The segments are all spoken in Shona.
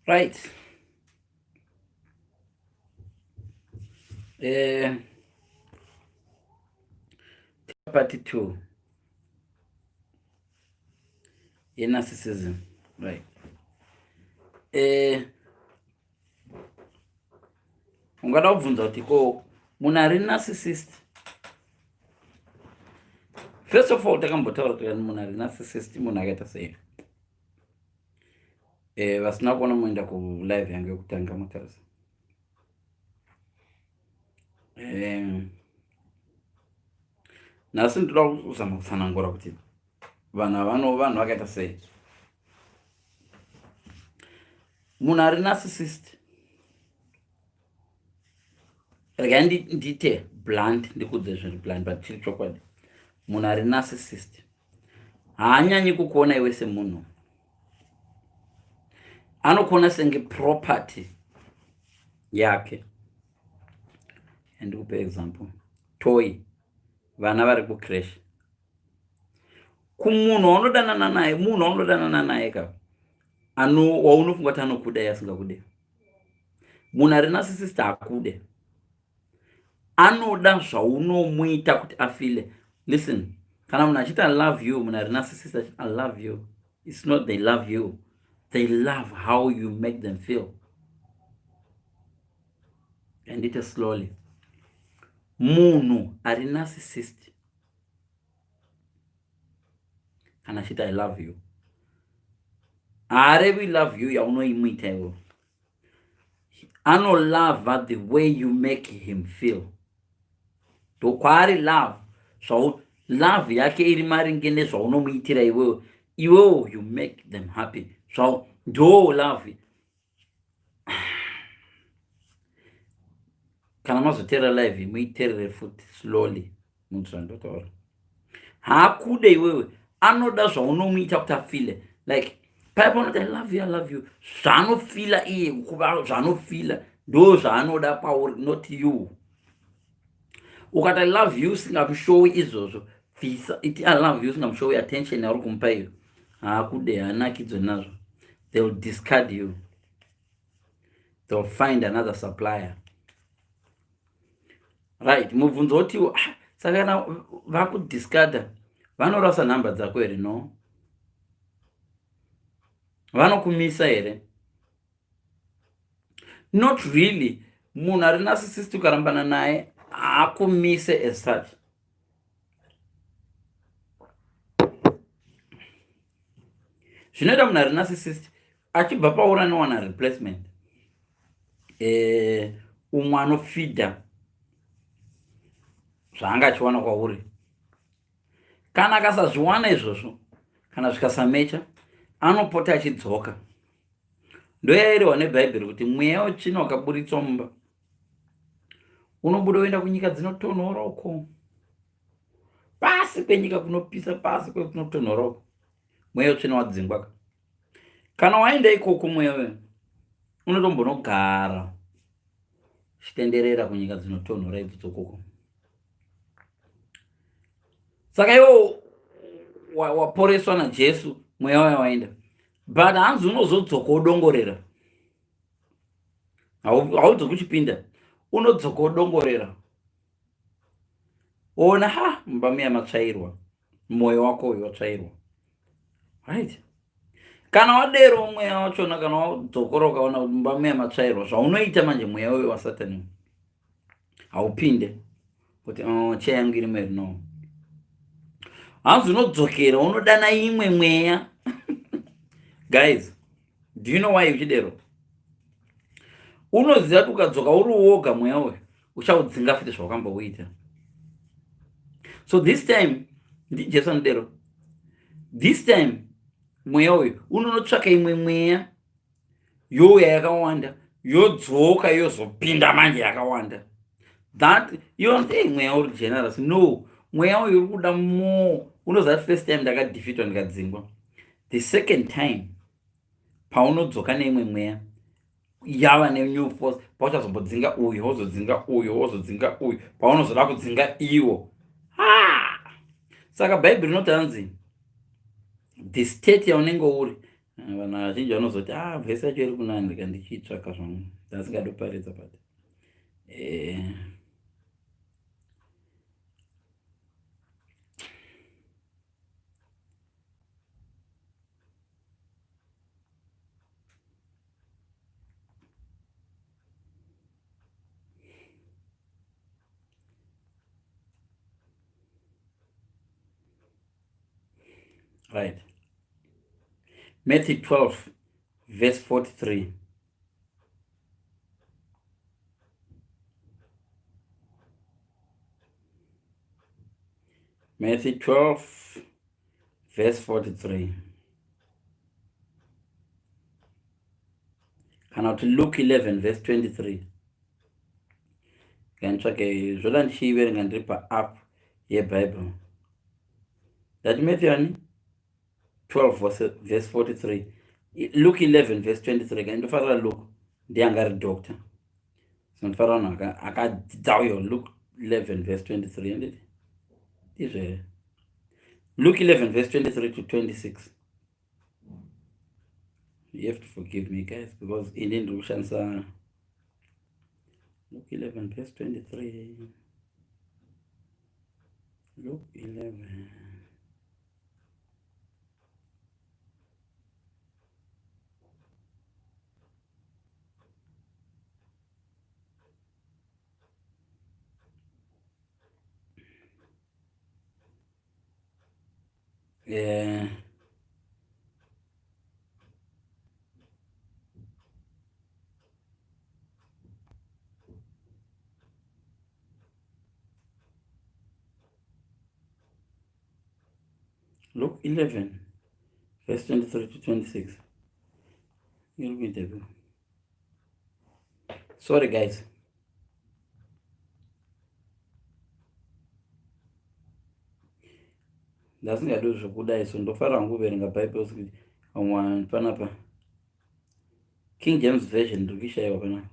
Right. Eh, part 2 yenarcissism. Right. Eh, ungada kubvunza kuti ko munhu ari narcissist first of all takambotaura kuti munhu ari narcissist munhu akaita sei eh, vasina kuona moenda kulive yangu yekutanga motarisa eh, nhasi ndinoda kuzama kutsanangura kuti vanhu avano vanhu vakaita sei munhu ari narcissist regai ndiite blunt ndikudze zviri blunt but chiri chokwadi munhu ari narcissist haanyanyi kukuona iwe semunhu anokuona senge property yake andikupe example toy vana vari kucrash kumunhu waunodanana naye munhu waunodanana naye ka ano waunofunga kuti anokuda iye asingakude munhu ari narcissist hakude anoda zvaunomuita kuti afile listen kana munhu achiti i love you munhu ari narcissist achiti i love you it's not they love you they love how you make them feel andite slowly munhu ari narcissist kana achiti i love you haarevi love you yaunoimuita iwewe anolavha the way you make him feel ndokwaari love zvau love yake iri maringe nezvaunomuitira iwewe iwewo you make them happy zvau ndo love kana mazoteerera live muiteerere futi slowly munhu zvandotaura haakude iwewe anoda zvaunomuita kuti afile like paya paunoti i love you i love you zvaanofila iye kuva zvaanofila ndo zvaanoda pauri not you ukati i love you usingamushowi izvozvo bvisa iti i love you usingamushowi attention yauri kumupa iyo haakude haanakidzwe nazvo they will discard you they will find another supplier right mubvunzo wotiwo ah, saka kana vakudiscarda vanorasa nhamba dzako here no vanokumisa here not really munhu ari narcissist ukarambana naye haakumise as such zvinoita munhu ari narcissist achibva pauri anowana replacement eh, umwe anofidha zvaanga achiwana kwauri kana akasazviwana izvozvo kana zvikasamecha anopota achidzoka ndoyairewa nebhaibheri kuti mweya wetsvina wakaburitswa mumba unobuda woenda kunyika dzinotonhora uko pasi kwenyika kunopisa pasi kwekunotonhora uko mweya wetsvina wadzingwa ka kana waenda ikoko mweya uyo unotombonogara uchitenderera kunyika dzinotonhora idzodzo koko saka iwo waporeswa najesu mweya waya waenda but hanzi unozodzoka wodongorera haudzoki uchipinda unodzoka wodongorera ona ha mumba muya matsvairwa mwoyo wako uyu watsvairwa right kana wadero mweya wachona kana wadzokora ukaona kuti mumba muya matsvairwa zvaunoita manje mweya uyo wasatani haupinde kuti oh, cheya yangu iri meri no hanzi unodzokera unodana imwe mweya guys do you know why uchidero unoziva kuti ukadzoka uri woga mweya uyu uchaudzinga futi zvawakambouita so this time ndijesu anodero this time mweya uyu unonotsvaka imwe mweya youya yakawanda yodzoka yozopinda manje yakawanda that you hey, mweya uri generous no mweya uyu uri kuda more unoziva first time ndakadefitwa ndikadzingwa the second time paunodzoka neimwe mweya yava nenew force pauchazombodzinga uyu wozodzinga uyu wozodzinga uyu paunozoda kudzinga iwo saka bhaibheri rinoti hanzi the state yaunenge uri Vanhu vazhinji vanozoti ah vhesi yacho iri kunani rega ndichiitsvaka zvangu ndasingadoparidza but eh, Right. Matthew 12, verse 43. Matthew 12, verse 43. Kana kuti Luke 11, verse 23. Nganditsvake zvoda ndichiiverenga ndiri paapp yeBible. Ndati Matthew ani? 12 verse 43. Luke 11 verse 23. Kana ndofarira Luke ndiye anga ari doctor. So ndofarira vanhu akadzidza uyo Luke 11 verse 23 handiti? Ndizvo here? Luke 11 verse 23 to 26. You have to forgive me guys because ini ndiri kushandisa Luke 11 verse 23. Luke 11. Yeah. Luke 11, verse 23 to 26. Sorry, guys. Ndasingadi zvekudai so ndofanira hangu kuverenga bible kuti vamwe panapa King James version ndiri kuishaiwa panapa.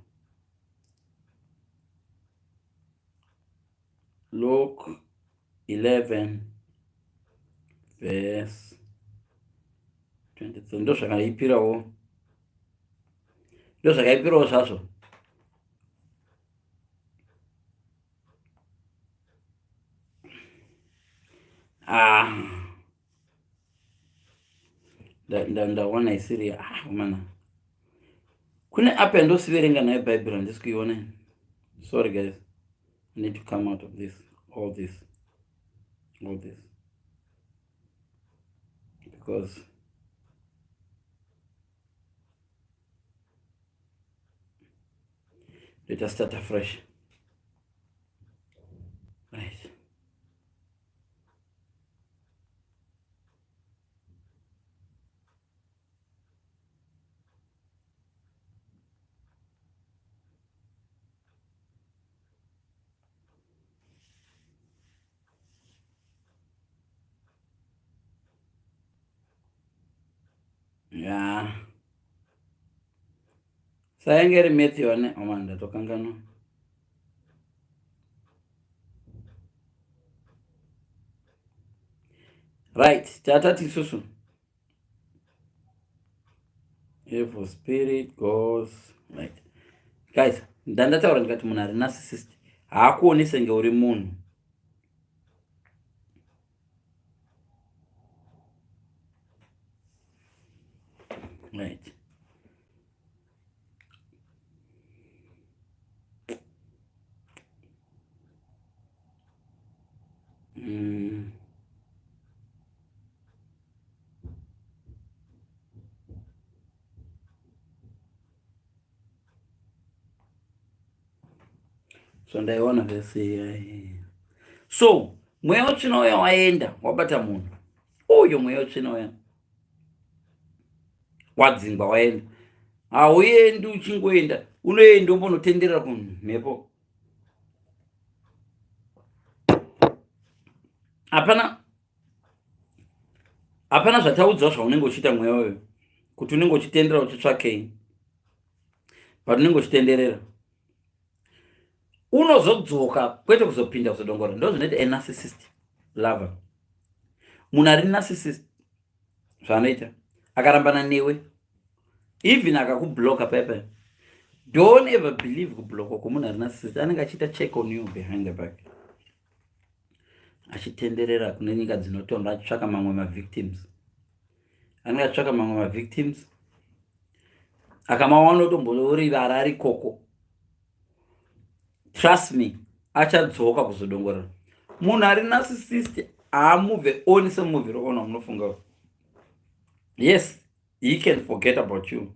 Luke 11 verse 23 ndozvakaipirawo ndozvakaipirawo zvazvo ah ndawana isiri ah mana kune app yandosiverenga nayo bhaibheri handisi kuiona sorry guys i need to come out of this all this all this because let us start afresh right ya sayange iri Matthew ane oma ndatokanganwa right tatati isusu evil spirit goes right guys ndandataura ndikati munhu ari narcissist haakuoni senge uri munhu right mm. So ndaiona vese so mweya utsvina uya waenda wabata munhu uyo mweya utsvina uya wadzingwa waenda hauendi uchingoenda unoenda umbonotenderera kumhepo hapana hapana zvataudzwa zvaunenge uchiita mweya uyo kuti unenge uchitendera uchitsvakei but unenge uchitenderera unozodzoka kwete kuzopinda kuzodongora ndo zvinoita a narcissist lover munhu ari narcissist zvaanoita Akarambana newe, even akakubloka paipai, don't ever believe kublokwa kwomunhu ari narcissist. Anenge achiita check on you behind the back, achitenderera kune nyika dzinotonga achitsvaka mamwe mavictims. Anenge achitsvaka mamwe mavictims, akamawana otomborivara ari koko. Trust me, achadzoka kuzodongorera. Munhu ari narcissist haamove on semuvhiro ona munofunga. Yes, he can forget about you,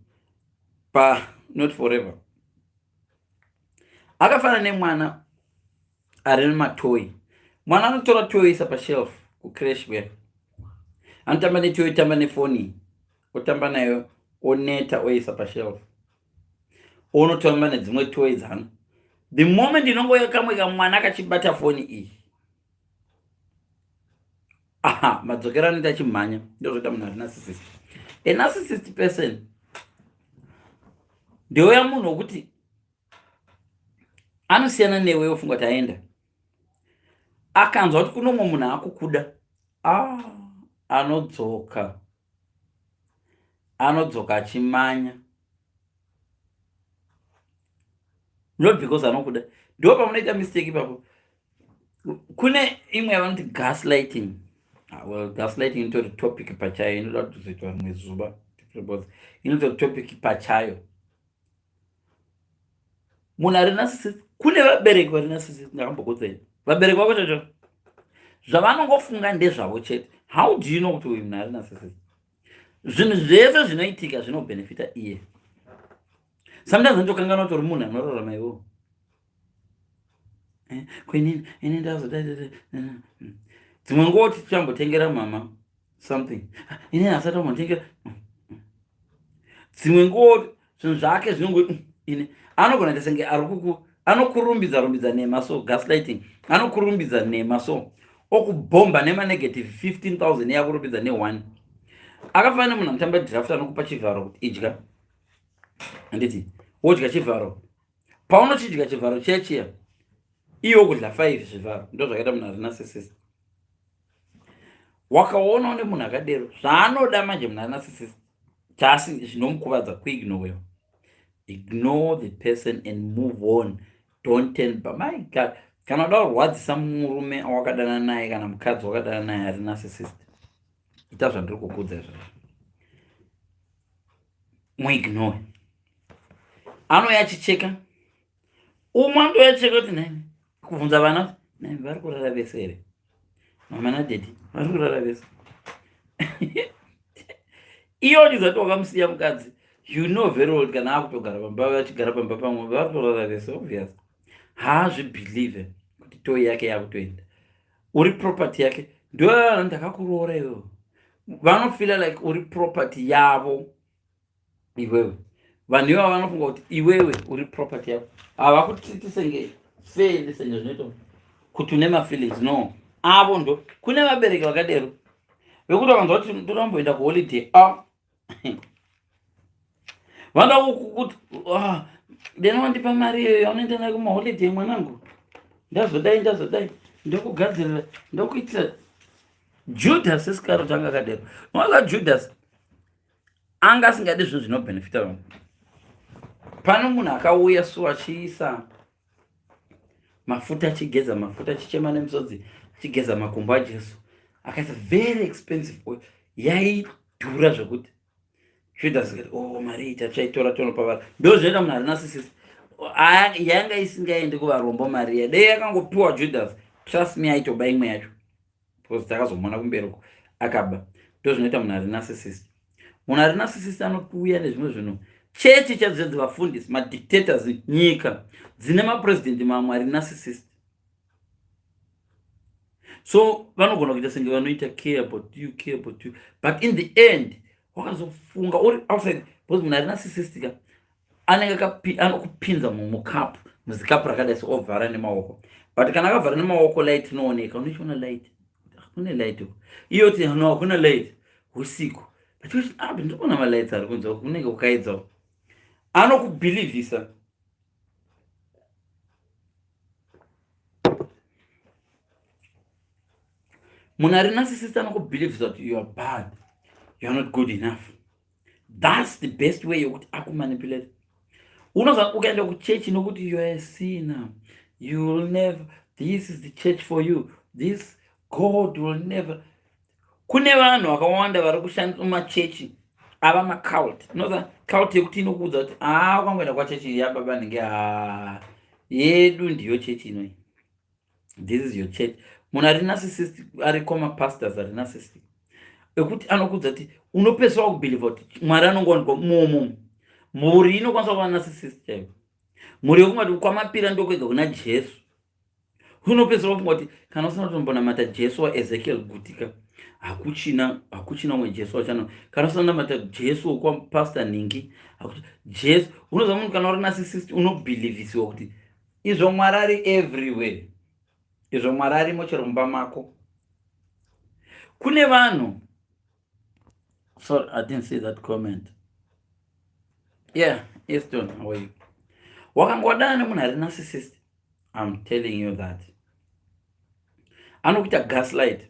but not forever. Akafanana nemwana ari matoyi. Mwana anotora toyi isa pashelf kucrash kuya, anotamba netoyi, otamba nefoni, otamba nayo, oneta, oisa pashelf, onotamba nedzimwe toyi dzano. The moment inongouya kamwe kamwana kachibata foni iyi, aha, madzokero anoita achimhanya. Ndozvoita munhu ari narcissist. A narcissist person ndeuya munhu wokuti anosiyana newe, ofunga kuti aenda, akanzwa kuti kuno mumwe munhu akukuda, ah, anodzoka, anodzoka achimanya, not because anokuda. Ndo pamunoita mistake ipapo. Kune imwe yavanoti gaslighting. Ah, well, gaslighting inotori topic pachayo, inoda kutozoitwa rimwe zuva, inotori topic pachayo. Munhu ari narcissist, kune vabereki vari narcissist, ndakambokudzai vabereki vako chacho zvavanongofunga ndezvavo chete. How do you know kuti uyu munhu ari narcissist? Zvinhu zvese zvinoitika zvinobhenefita iye. Sometimes anotokanganwa kuti uri munhu anorarama iwewo. Eh, kwenini ini ndazoda dzimwe nguva kuti tichambotengera mama something, ah, ini asati ambotengera. Dzimwe nguva zvinhu zvake zvinongo ini anogona kuita senge ari kuku anokurumbidza rumbidza nema, so gaslighting, anokurumbidza nema, so okubhomba nemanegative 15,000 yakurumbidza ne1. Akafanana nemunhu anotamba draft, anokupa chivharo kuti idya, handiti? Wodya chivharo, paunochidya chivharo chiya chiya, iwo kudya 5 zvivharo. Ndo zvakaita munhu ari narcissist. Wakaonawo nemunhu akadero zvaanoda manje munhu ari narcissist, chasi zvinomukuvadza kuignorewa. Ignore the person and move on, don't turn. But my God, kana uda kurwadzisa murume wakadana naye kana mukadzi wakadana naye ari narcissist, ita zvandiri kukudza izvozvo, muignore. Anouya achicheka umwe, anotouya achicheka kuti nai kubvunza vana, nai vari kurara vese here? Mama nadaddy vari kurara vese? Iyo uchizati wakamusiya mukadzi, you know very well kana akutogara pamba, vachigara pamba pamwe, vari kutorara vese, obvious. Haazvibelieve kuti toy yake yakutoenda, uri property yake. Ndo ndakakuroora iwewe, vanofeela like uri property yavo iwewe. Vanhu ivavo vanofunga kuti iwewe uri property yavo, havakutreati senge fairly, senge zvinoita kuti une mafeelings. No, avo ndo kune vabereki vakadero vekuti vakanzwa kuti ndoramboenda kuholiday, a ah, vanoda kuti, ah, dena wandipa mari iyoyo yaunoenda nayo kumaholiday, mwanangu, ndazodai, ndazodai, ndokugadzirira, ndokuitira. Judas Iscariot anga akadero. Mwaza Judas anga asingadi zvinhu zvinobhenefita vamwe. Pano munhu akauya su achiisa mafuta, achigeza mafuta, achichema nemisodzi, achigeza makumbo aJesu, akaisa very expensive oil yaidhura zvekuti Judas akati, "Oh, mari iyi tachaitora tonopa vanhu." Ndo zvinoita munhu ari narcissist. Yanga isingaendi kuvarombo mari iya, dei yakangopiwa Judas, trust me, aitoba imwe yacho, because takazomuona kumberi uko akaba. Ndo zvinoita munhu ari narcissist. Munhu ari narcissist anokuuya nezvimwe zvinhu. Chechi chadzo dzevafundisi, madictators, nyika dzine mapurezidendi mamwe ari narcissist, so vanogona kuita senge vanoita care about you, care about you, but in the end wakazofunga uri outside, because munhu ari narcissist ka anenge anokupinza mumukapu, muzikapu rakadai seovhara nemaoko. But kana akavhara nemaoko, light inooneka, unochiona light, kune light uko. Iyo ti no, hakuna light usiku, but ah, ndikuona malights ari kunze, kunenge kukaedzawo. Anokubhilivhisa. Munhu ari narcissist anokubhilivhisa kuti you are bad, you are not good enough. That's the best way yokuti akumanipulate. Unoza ukaenda kuchechi nokuti you are a sinner, you will never, this is the church for you, this God will never. Kune vanhu vakawanda vari kushandisa machechi ava macult. Unoza cult yekuti inokuudza kuti aa, ukangoenda kwachechi yababa nenge ha yedu, ndiyo chechi inoi, this is your church. Munhu ari narcissist, ariko mapastors ari narcissistic ekuti anokuudza kuti unopedzisira wakubhilivha kuti Mwari anongowanikwa mumomo. Mhuri inokwanisa kuva narcissist chaivo, mhuri yekungati kwamapira ndokwega kuna Jesu. Unopedzisira wafunga kuti kana usina kutombonamata Jesu waEzekiel Gutika, hakuchina, hakuchina umwe Jesu wachano. Kana usina kunamata Jesu wekwapastor Ningi, Jesu unoziva. Munhu kana uri narcissist, unobhilivhisiwa kuti izvo Mwari ari everywhere, izvo Mwari arimo chero mumba mako. Kune vanhu, sorry, I didn't see that comment. Yeah, Easton, how are you? Wakanga wadana nemunhu ari narcissist, I'm telling you that anokuita gaslight.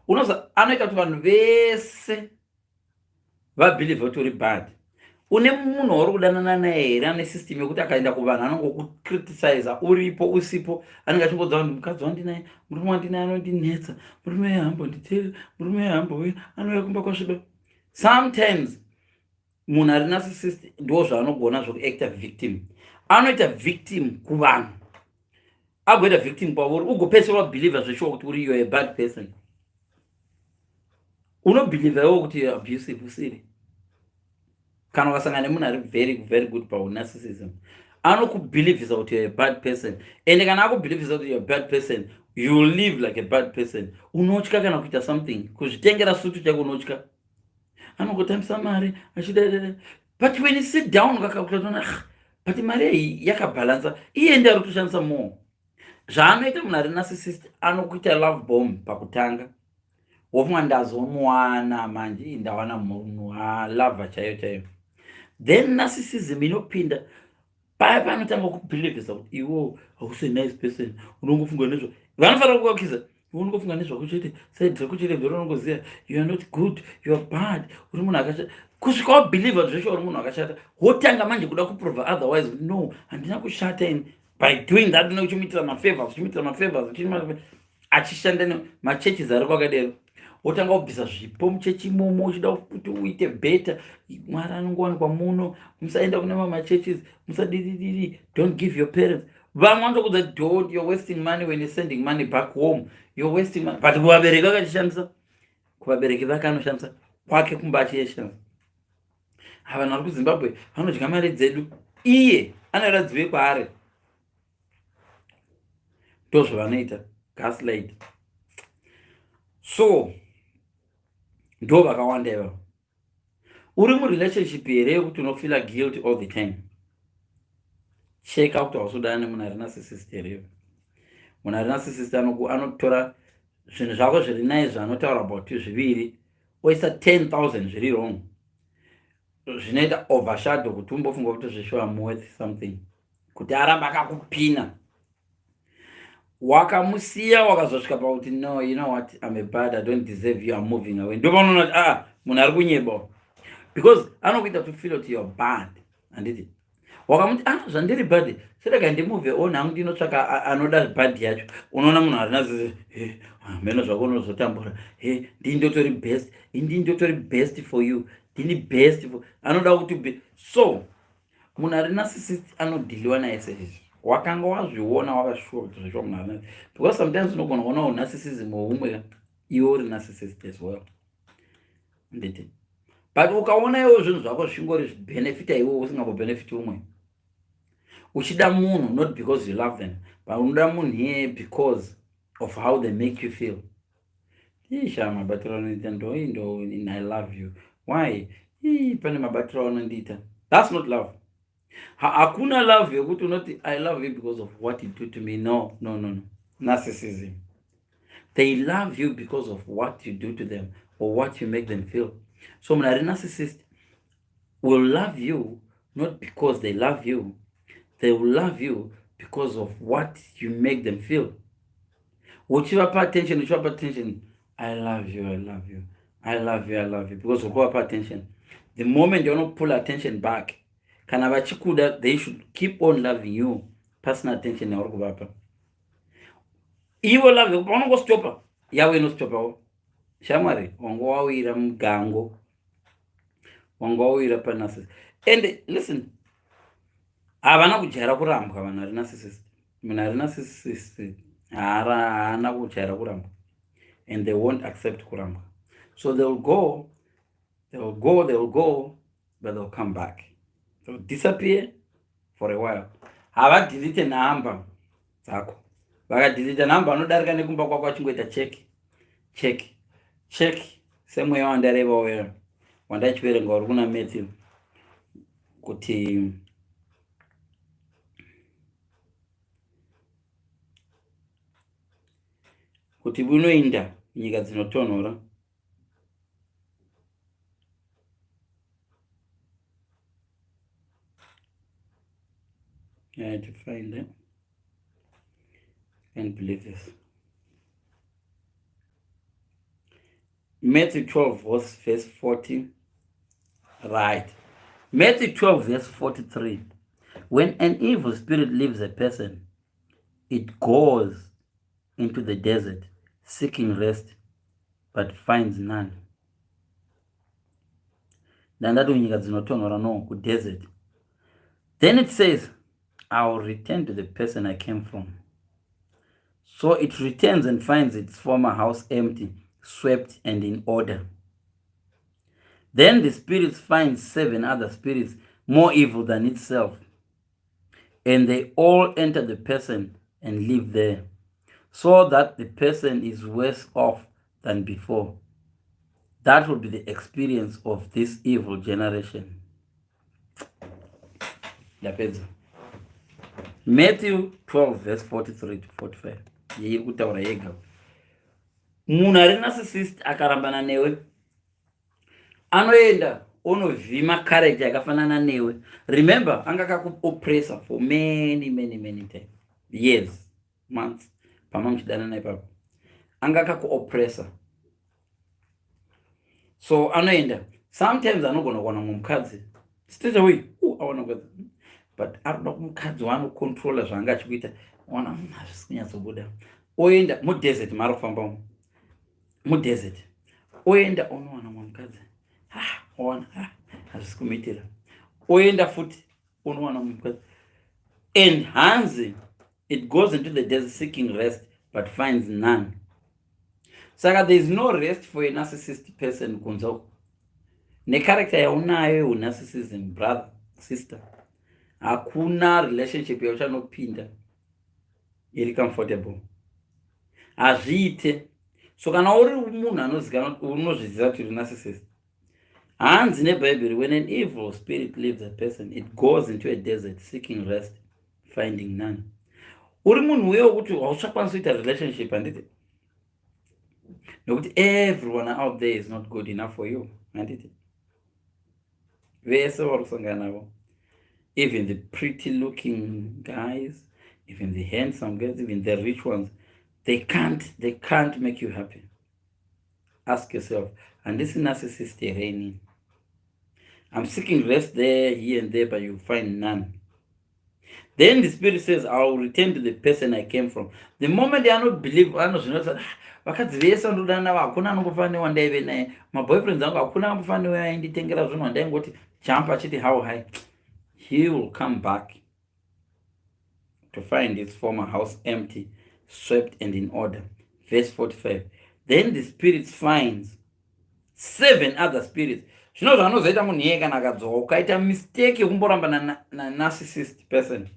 Unoza anoita kuti vanhu vese vabhilivhe kuti uri bad. Une munhu wauri kudanana naye here ane system yekuti akaenda kuvanhu anongokukriticiza uripo usipo? Anenge achingodza vanhu, "Mukadzi wandinaye, murume wandinaye anondinetsa, murume hambonditeri, murume hambouya, anouya kumba kwasviba." Sometimes munhu ari narcissist ndo zvaanogona zvokuacta victim. Anoita victim kuvanhu, agoita victim kwauri, ugopedzisira wabhilivha zveshuwa kuti uri, you are a bad person. Unobhilivha iwo kuti abusive usiri. Kana ukasangana nemunhu ari very very good paunarcissism, anokubhilivhisa kuti you are a bad person. And kana akubhilivhisa kuti you are a bad person, you live like a bad person. Unotya kana kuita something, kuzvitengera sutu chako unotya, anongotambisa mari achidadada. But when you sit down ukakakulatona, ah, but mari iyi yakabhalansa, iye ndi ari kutoshandisa more. Zvaanoita munhu ari narcissist, anokuita love bomb pakutanga, wofunga ndazomuwana manje, ndawana munhu alava chaiyo chaiyo. Then narcissism inopinda paya panotanga kubhilivhisa kuti iwo hausi nice person, unongofunga nezvo vanofanira kukakisa, iwe unongofunga nezvako chete, side rako chete ndoro unongoziva. You are not good, you are bad, uri munhu akashata, kusvika wabhilivha zveshe uri munhu akashata. Wotanga manje kuda kuprova otherwise, no, handina kushata ini. By doing that, une uchimuitira mafavors, uchimuitira mafavors, achishanda machurches ari kwakadero. Wotanga kubvisa zvipo muchechi imomo, uchida kuti uite better. Mwari anongowanikwa muno, musaenda kune mamwe machurches, musadidididi, don't give your parents. Vamwe vanotokudza, don't, you're wasting money when you're sending money back home, you're wasting money. But kuvabereki vakachishandisa, kuvabereki vake anoshandisa, kwake kumba achiyeshandisa. Vanhu vari kuZimbabwe vanodya mari dzedu, iye anoera dzive kwaari. Ndo zvavanoita, gaslight. So ndo vakawanda ivavo. Uri murelationship here yekuti unofeela guilt all the time? Cheka kuti hausodana nemunhu ari narcissist here. Munhu ari narcissist anotora zvinhu zvako zviri nai zvaanotaura about you zviviri, oisa 10,000 zviri wrong, zvinoita overshadow kuti umbofunga kuti zveshuwa worth something, kuti aramba akakupina. Wakamusiya, wakazosvika pakuti, "No, you know what, I'm a bad, I don't deserve you, I'm moving away." Ndopanoona kuti, ah, munhu ari kunyeba, because anokuita kuti feel kuti you're bad. Handiti wakamuti, "Ah, zvandiri bad, sirega ndimove on hangu, ndinotsvaka anoda bad yacho." Unoona munhu arina mheno zvako, unozotambura. He, ndini ndotori best, indini ndotori best for you, ndini best for anoda kuti. So munhu ari narcissist anodhiliwa naye seizvi. Wakanga wazviona, wava sure kuti zveshuwa munhu ari, because sometimes unogona kuona unarcissism hweumwe, iwe uri narcissist as well, nditi. But ukaona iwo zvinhu zvako zvichingori zvibenefita iwe, usingambobhenefiti umwe, uchida munhu not because you love them, but unoda munhu iye because of how they make you feel. Isha, mabatiro anoita ndo I love you. Why? Ii, pane mabatiro anondiita. That's not love. Hakuna love yekuti unoti, "I love you because of what you do to me." No, no, no, no. Narcissism, they love you because of what you do to them or what you make them feel. So munhu ari narcissist will love you not because they love you, they will love you because of what you make them feel. Uchivapa attention, uchivapa attention, "I love you, I love you, I love you, I love you," because uri kuvapa attention. The moment yaunopull attention back, kana vachikuda, they should keep on loving you pasina attention yauri kuvapa. Ivo love yekupa unongostopa, yavo inostopawo. Shamwari, wanga wawira mugango, wanga wawira panarcissist. And listen, havana kujaira kurambwa vanhu vari narcissist. Munhu ari narcissist haana kujaira kurambwa, and they won't accept kurambwa. So they will go, they will go, they will go, but they'll come back. They'll disappear for a while. Havadelete nhamba dzako. Vakadelete nhamba, vanodarika nekumba kwako achingoita check, check, check, semweya wandareva uya wandachiverenga uri kuna Matthew kuti unoinda nyika dzinotonhora. I had to find it. Can't believe this. Matthew 12 verse 40. Right. Matthew 12 verse 43. When an evil spirit leaves a person, it goes into the desert seeking rest, but finds none. Ndandati kunyika dzinotonhora, no, kudesert. Then it says, "I will return to the person I came from." So it returns and finds its former house empty, swept and in order. Then the spirits find seven other spirits more evil than itself, and they all enter the person and live there, so that the person is worse off than before. That will be the experience of this evil generation. Ndapedza. Matthew 12 verse 43 to 45 iri kutaura yega. Munhu ari narcissist akarambana newe, anoenda onovhima character yakafanana newe. Remember, anga akakuoppressa for many, many, many time, years, months, pama muchidanana ipapo anga akakuoppressa. So anoenda, sometimes anogona kuwana mumwe mukadzi straight away. Awana mukadzi, but ari kuda kumukadzi waanocontrola zvaanga achikuita. Wana hazvisi kunyatsobuda, oenda mudesert maari kufamba umu mudesert, oenda onowana mumwe mukadzi. Owana hazvisi kumuitira, oenda futi unowana mumwe mukadzi. And hanzi it goes into the desert seeking rest but finds none. Saka there is no rest for a narcissist person kunze uko. Necharacter yaunayo yeunarcissism, brother, sister, hakuna relationship yauchanopinda iri comfortable, hazviite. So kana uri munhu anozikanwa, unozviziva kuti uri narcissist, hanzi nebhaibheri, when an evil spirit leaves a person, it goes into a desert seeking rest, finding none. Uri munhu uye wekuti hauchakwanisi kuita relationship, handiti? Nokuti everyone out there is not good enough for you, handiti? Vese vari kusangana navo, even the pretty looking guys, even the handsome guys, even the rich ones, they can't make you happy. Ask yourself, handisi narcissist here inini? I'm seeking rest there, here and there, but you find none. Then the spirit says, "I will return to the person I came from." The moment anobelieve, anozvinotsa, ah, vakadzi vese vandodana navo hakuna anongofanira newandaive naye, maboyfriends angu hakuna angofanira newe ainditengera zvinhu wandaingoti jump achiti how high. He will come back to find his former house empty, swept and in order. Verse 45. Then the spirit finds seven other spirits. Zvino zvanozoita munhu iyeye kana akadzoka, ukaita mistake yekumboramba nanarcissist person,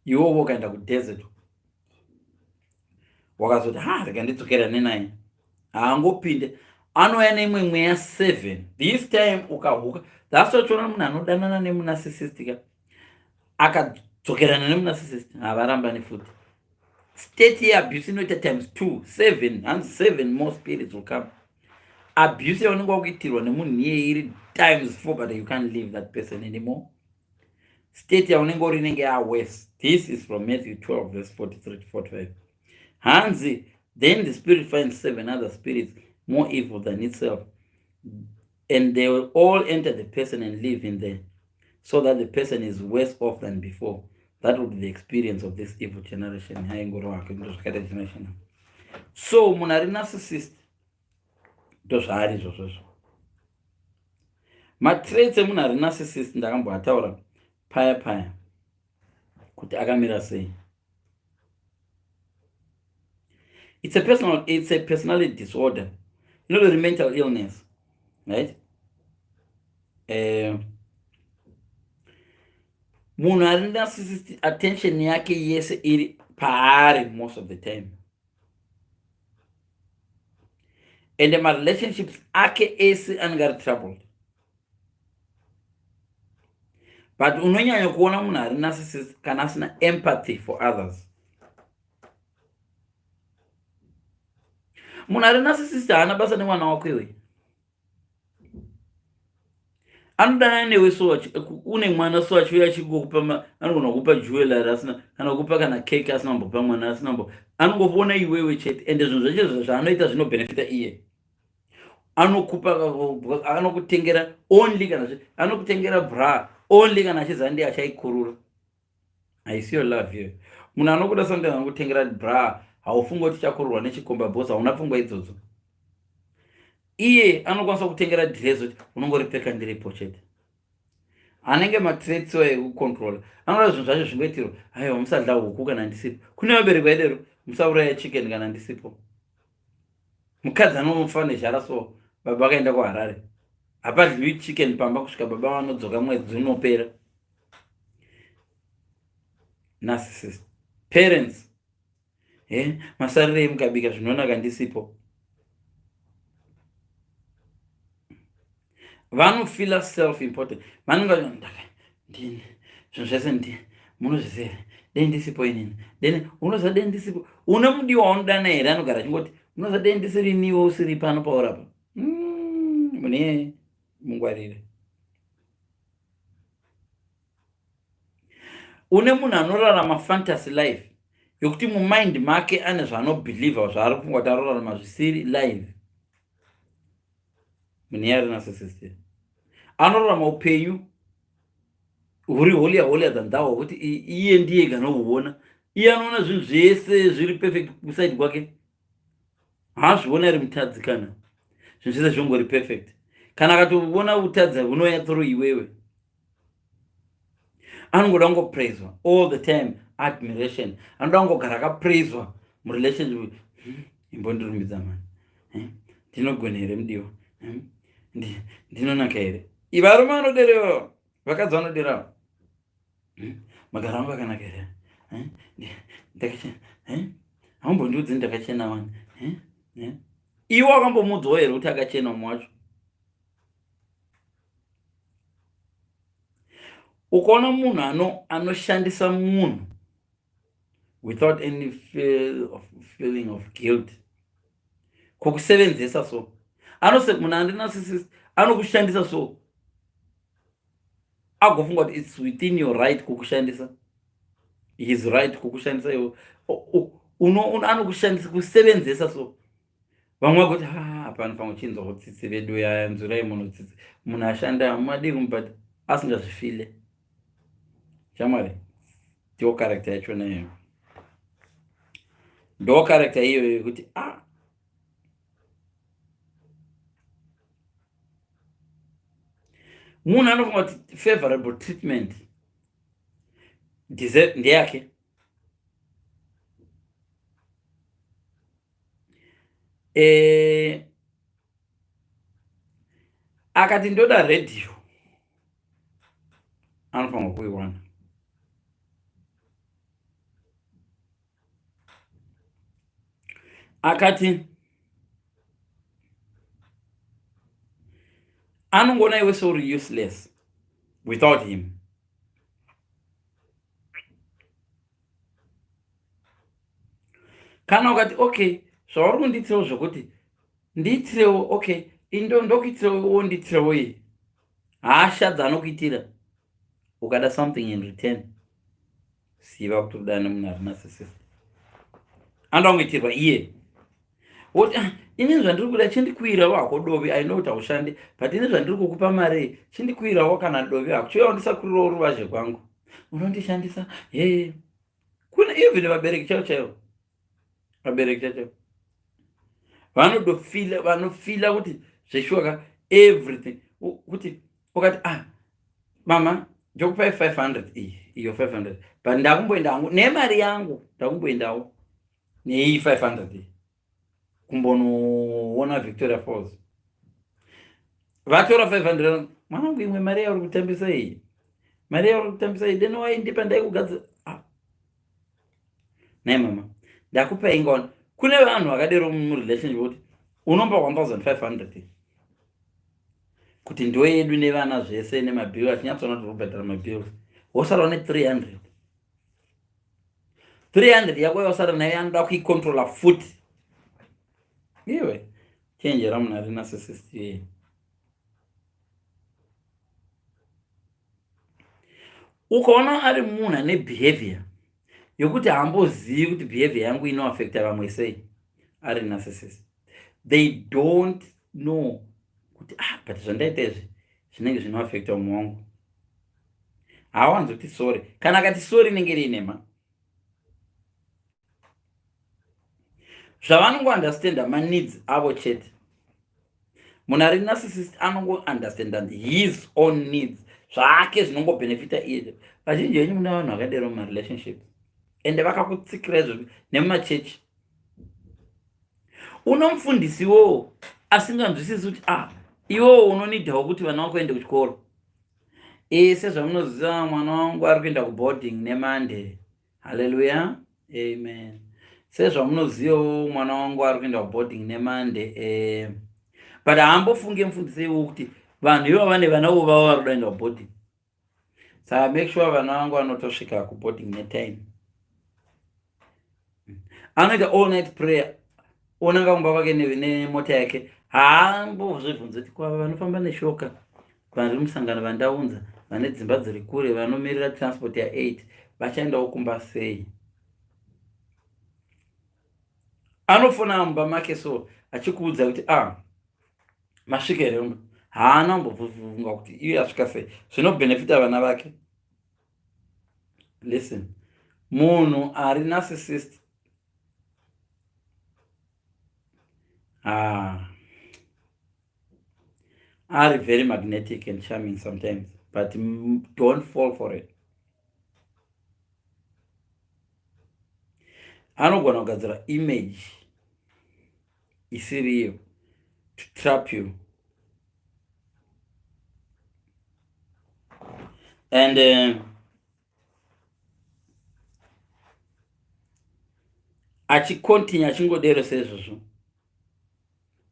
iwowo ukaenda kudesert, wakazoti, "Ha, rega ndidzokera nenaye," haangopinde. Anouya neimwe mweya seven. This time ukahuka, that's wachiona munhu anodanana nemunarcissist ka, akadzokerana nemunarcissist, havarambani futi. State yeabuse inoita times two, seven. Hanzi seven more spirits will come. Abuse yaunenge wakuitirwa nemunhu iyeye iri times four, but you can't leave that person anymore. State yaunenge uri inenge yaworse. This is from Matthew 12 verse 43 to 45. Hanzi then the spirit finds seven other spirits more evil than itself. And they will all enter the person and live in there, so that the person is worse off than before. That would be the experience of this evil generation. Haingoro wake ndozvakaita generation. So munhu ari narcissist ndozvaari izvozvozvo. Matraits emunhu ari narcissist ndakamboataura paya paya kuti akamira sei. It's a personal, it's a personality disorder. The mental illness, right? Munhu ari narcissist attention yake yese iri paari most of the time. And my relationships ake ese anenge ari troubled. But unonyanya kuona munhu ari narcissist kana asina empathy for others. Munhu ari narcissist haana basa nemwana wako iwe. Anodanana newe so une mwana so achiuya achingokupa, anogona kukupa jewelry asina kana kukupa kana cake asina kumbopa mwana asina kumbo, anongoona iwewe chete. Ende zvinhu zvacho zvaanoita zvinobhenefita iye. Anokupa, anokutengera only kana anokutengera bra only kana achiziva ndiye achaikurura. Haisi your love here. Munhu anokuda sometimes anokutengera bra, haufungi kuti chakururwa nechikomba boss, hauna pfungwa idzodzo. Iye anokwanisa kutengera dress kuti unongoripfeka ndiripo chete. Anenge matraits ekucontrola. Anoda zvinhu zvacho zvingoitirwa. Aiwa, musadla huku kana ndisipo. Kune vabereki vaidero, musauraya chicken kana ndisipo. Mukadzi anofa nezhara so baba vakaenda kuHarare. Hapadliwi chicken pamba kusvika baba vanodzoka mwedzi unopera. Narcissist. Parents. Masarirei mukabika zvinonaka ndisipo. Vanofila self-important. Vanonga ndini zvinhu zvese ndi munozviziva dei ndisipo inini. Deni unoziva dei ndisipo. Une mudiwa waunodana here anogara achingoti unoziva dei ndisiri iniwe usiri pano paurapa. Mune mungwarire. Une munhu anorarama fantasy life yokuti mumind make ane zvaanobhilivha zvaari kufunga kuti arorarama zvisiri live. Munhu iye ari narcissist anorarama upenyu huri holier holier than thou, hwekuti iye ndiye ganohuona. Iye anoona zvinhu zvese zviri perfect kuside kwake. Haazvioni ari mutadzi kana zvinhu zvese zvingori perfect. Kana akatoona utadzi hunouya through iwewe. Anongoda kungopraiswa all the time, admiration. Anoda kungogara akapraiswa murelationship. Imbondirumbidza mani. Ndinogona here mudiwa? Ndinonaka here? Varume vanoderewa, vakadzi vanoderawa. Magaro angu akanaka here? Ndakachena. Haumbondiudzi ndakachena wani. Iwe wakambomuudzawo here kuti akachena umwe wacho? Ukaona munhu anoshandisa munhu without any feeling of guilt, kukusevenzesa so, anose munhu andi narcissist anokushandisa so, agofunga kuti it's within your right kukushandisa, his right kukushandisa iwe. Anokushandisa kusevenzesa so. Vamwe vakuti hapana pamwe chinzwa kutsitsi vedu yaya nzwirai munhu tsitsi, munhu ashanda madii kumubata asingazvifile. Shamwari, ndiyo character yacho nayo, ndo character iyoyo yekuti munhu anofunga kuti favorable treatment ndeyake. Akati ndoda radio, anofanirwa kuiwana. Akati anongoona iwe seuri useless without him. Kana ukati okay, zvauri kundiitirawo zvokuti ndiitirewo, okay, indo ndokuitirewo, wondiitirewo iyi hasha dzaanokuitira, ukada something in return, ziva kuti udane munhu ari narcissist. Anoda kungoitirwa iye. Woti ah, ini zvandiri kuda chindikwirawo hako dovi, I know kuti haushandi, but ini zvandiri kukupa mari chindikwirawo kana dovi hako, chiuya undisakurirawo ruvazhe kwangu, unondishandisa he. Kune even vabereki chaivo chaivo, vabereki chaivo chaivo vanodofila, vanofila kuti zveshuwa ka everything, kuti ukati ah mama ndokupai 500 iyi, iyo 500, but ndakumboenda hangu nemari yangu, ndakumboendawo neiyi 500 iyi kumbonoona Victoria Falls. Vatora 500, mwanangu, imwe mari yauri kutambisa iyi, mari yauri kutambisa iyi, deno waindipa ndaikugadzira. Ah. Nai mama, ndakupa ingaona. Kune vanhu vakadero murelationship kuti unomba 1500 kuti ndo yedu nevana zvese nemabills, achinyatsoona kuti urikubhadhara mabills, wosara une 300. 300 yako yawasara nayo anoda kuicontrola futi iwe. Chenjera munhu ari narcissist iye. Ukaona ari munhu ane behavior yokuti haambozivi kuti behavior yangu inoafecta vamwe sei, ari narcissist. They don't know kuti ah, but zvandaita izvi zvinenge zvinoafecta umwe wangu. Haawanzi kuti sorry. Kana akati sorry, inenge iri inema. Zvavanongounderstanda maneeds avo chete. Munhu ari narcissist anongounderstanda his own needs, zvake zvinongobhenefita iye. Vazhinji venyu mune vanhu vakadero mumarelationships, ende vakakutsikira izvozvo nemumachechi. Unomufundisiwowo asinganzwisisi kuti ah, iwowo unonidhawo kuti vana vako ende kuchikoro. E, sezvamunoziva mwana wangu ari kuenda kuboarding neMonday. Haleluya, amen. Sezvamunozivawo mwana wangu ari kuenda kuboarding neMonday. E, but haambofunge mufundisi iwo kuti vanhu ivo vane vana vo vavo vari kuda kuenda kuboarding, saka make sure vana vangu vanotosvika kuboarding netime. Anoita all night prayer, onanga kumba kwake nemota yake. Haambozvibvunze kuti kwava vanofamba neshoka vari musangano vandaunza vane dzimba dziri kure vanomirira transport ya8 vachaendawo kumba sei. Anofona mumba make so achikuudza kuti ah, masvika here umba. Haana kumbobvunga kuti iye asvika sei, zvinobhenefita vana vake. Listen, munhu ari narcissist, ah, ari very magnetic and charming sometimes, but don't fall for it. Anogona kugadzira image isiriyo to trap you. And achikontinue achingodero seizvozvo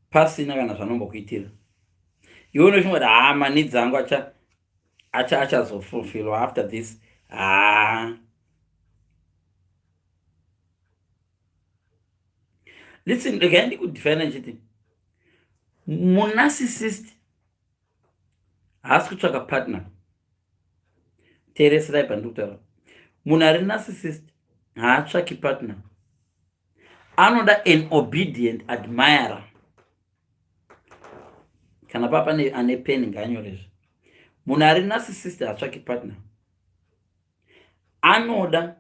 pasina kana zvanombokuitira iwe. Unochingoti haa, maneeds angu achazofulfilwa after this. Haa, listen, regai ndikudefina nchiti munarcissist haasi kutsvaka partner. Teereserai pandiri kutaura. Munhu ari narcissist haatsvaki partner, anoda an obedient admirer. Kana papa ane pen ngaanyorezve. Munhu ari narcissist haatsvaki partner, anoda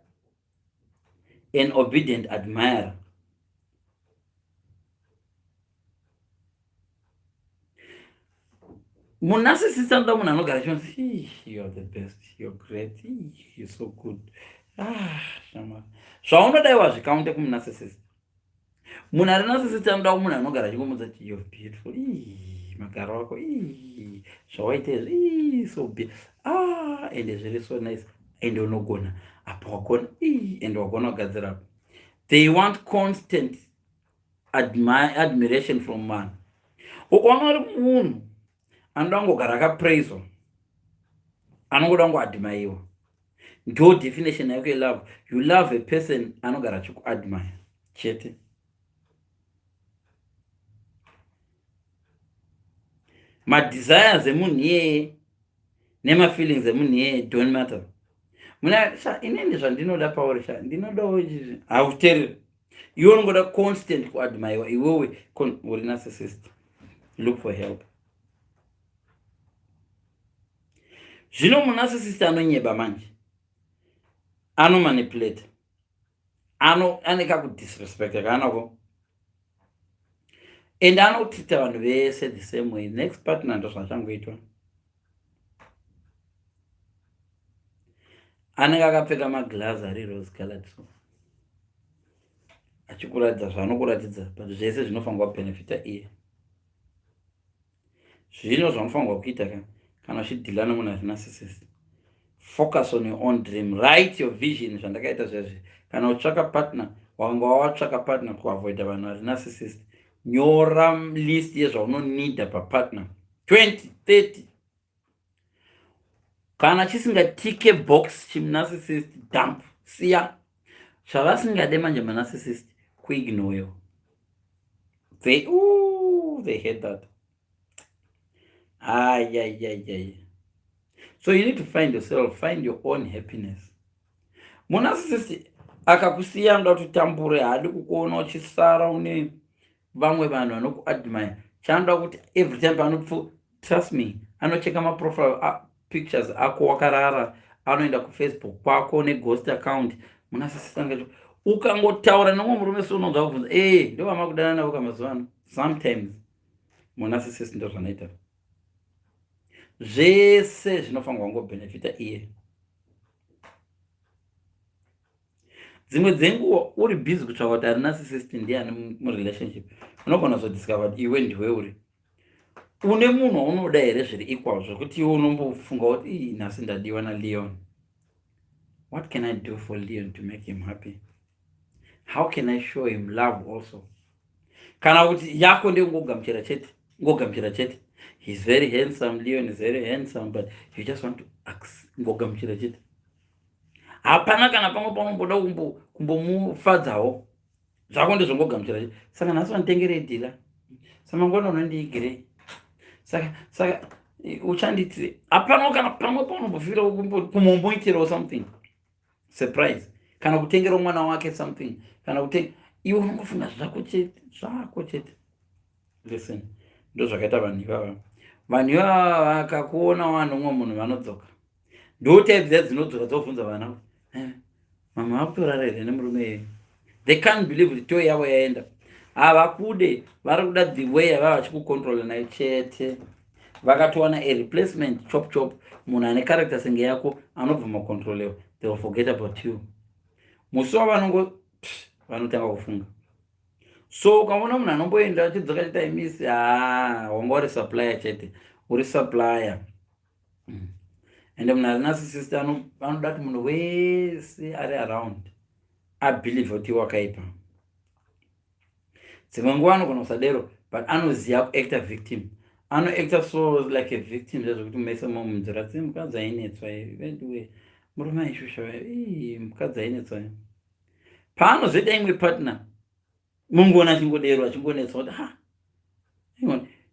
an obedient admirer. Munarcissist anoda munhu anogara achinzi, "You are the best, you're great, you're so good." Ah, shama, zvaunodai wazvikaunte kumunarcissist. Munhu ari narcissist anoda munhu anogara achingomudza kuti, "You're beautiful, magaro ako, zvawaita izvi, so be ah, ende zviri so nice, ende unogona apa, wagona, ende wagona kugadzira apa." They want constant admiration from man. Ukaona uri munhu anoda kungogara akapraiswa, anongoda kungoadmaiwa, ndo definition yako yelove. You love a person anogara achikuadmire chete. Madesires emunhu iyeye nemafeelings emunhu iyeye don't matter. Muna sha, inini zvandinoda pauri sha, ndinodawo izvi, hauteereri. Iwe unongoda constant kuadmirewa iwewe uri narcissist. Look for help. Zvino munarcissist anonyeba manje, anomanipulate, ano ane kakudisrespecta kaanako and anotreata vanhu vese the same way. Next partner ndozvachangoitwa. Anenge akapfeka maglass ari rose colored so achikuratidza zvaanokuratidza but zvese zvinofanirwa kubenefita iye. Zvino zvaunofanirwa kuita ka kana uchidhila nemunhu ari narcissist, focus on your own dream, write your vision. Zvandakaita zvezvi, kana uchitsvaka partner, wakanga wawatsvaka partner kuavoida vanhu vari narcissist, nyora list yezvaunonida papartner 20 30. Kana chisingatike box chimunarcissist, dump, siya. Zvavasingade manje manarcissist kuignorewa. They, ooh, they hate that. Ayayayay. So you need to find yourself, find your own happiness. Munarcissist akakusiya anoda kuti utambure, haadi kukuona uchisara une vamwe vanhu vanokuadmire. Chaanoda kuti every time paanopfu, trust me, anocheka maprofile pictures ako wakarara, anoenda kufacebook kwako neghost account. Munarcissist angacho ukangotaura nemumwe murume so unonzwa kubvunza, ee ndovama kudana navo kamazuva ano. Sometimes munarcissist ndo zvanoita, zvese zvinofanirwa kungobhenefita iye. Dzimwe dzenguva uri busy kutsvaka kuti ari narcissist ndiani murelationship, unogona kuzodiscover kuti iwe ndiwe uri une munhu waunoda here zviri equal, zvekuti iwe unombofunga kuti ii nhasi ndadiwa naLeon, what can I do for Leon to make him happy? How can I show him love also? Kana kuti yako ndekungogamuchira chete, ngogamuchira chete. He's very handsome, Leon is very handsome, but you just want to ngogamuchira chete. Hapana kana pamwe paunomboda kumbomufadzawo, zvako ndezvongogamuchira chete. Saka nhasi vanditengerei dhila, samangwana unondiigirei, saka uchanditire. Hapana kana pamwe paunombofira kumomboitirawo something surprise, kana kutengerawo mwana wake something, kana kutenga. Iwe unongofunga zvako chete, zvako chete. Listen, ndo zvakaita vanhu ivava. Vanhu ivava vakakuona vanhu umwe munhu vanodzoka, ndo type dziya dzinodzoka dzobvunza vana, mama vakutorara here nemurume iye? They can't believe kuti toy yavo yaenda. Havakude, vari kuda the way yavava vachikucontrola nayo chete. Vakatowana a replacement chop chop, munhu ane character senge yako anobva macontrolewa, they will forget about you. Musi wavanongo vanotanga kufunga. So ukaona munhu anomboenda achidzoka chete, aimisi, ha, wanga uri supplier chete, uri supplier. Ende munhu ari narcissist anoda kuti munhu wese ari around abelieve kuti wakaipa. Dzimwe nguva anogona kusadero, but anoziva kuacta victim, anoacta so like a victim, zvezvekuti mese momunzira tsi mukadzi ainetswa veduwe, murume aishusha, mukadzi ainetswa. Paanozoita imwe partner, mungoona achingodero achingonetswa kuti ha,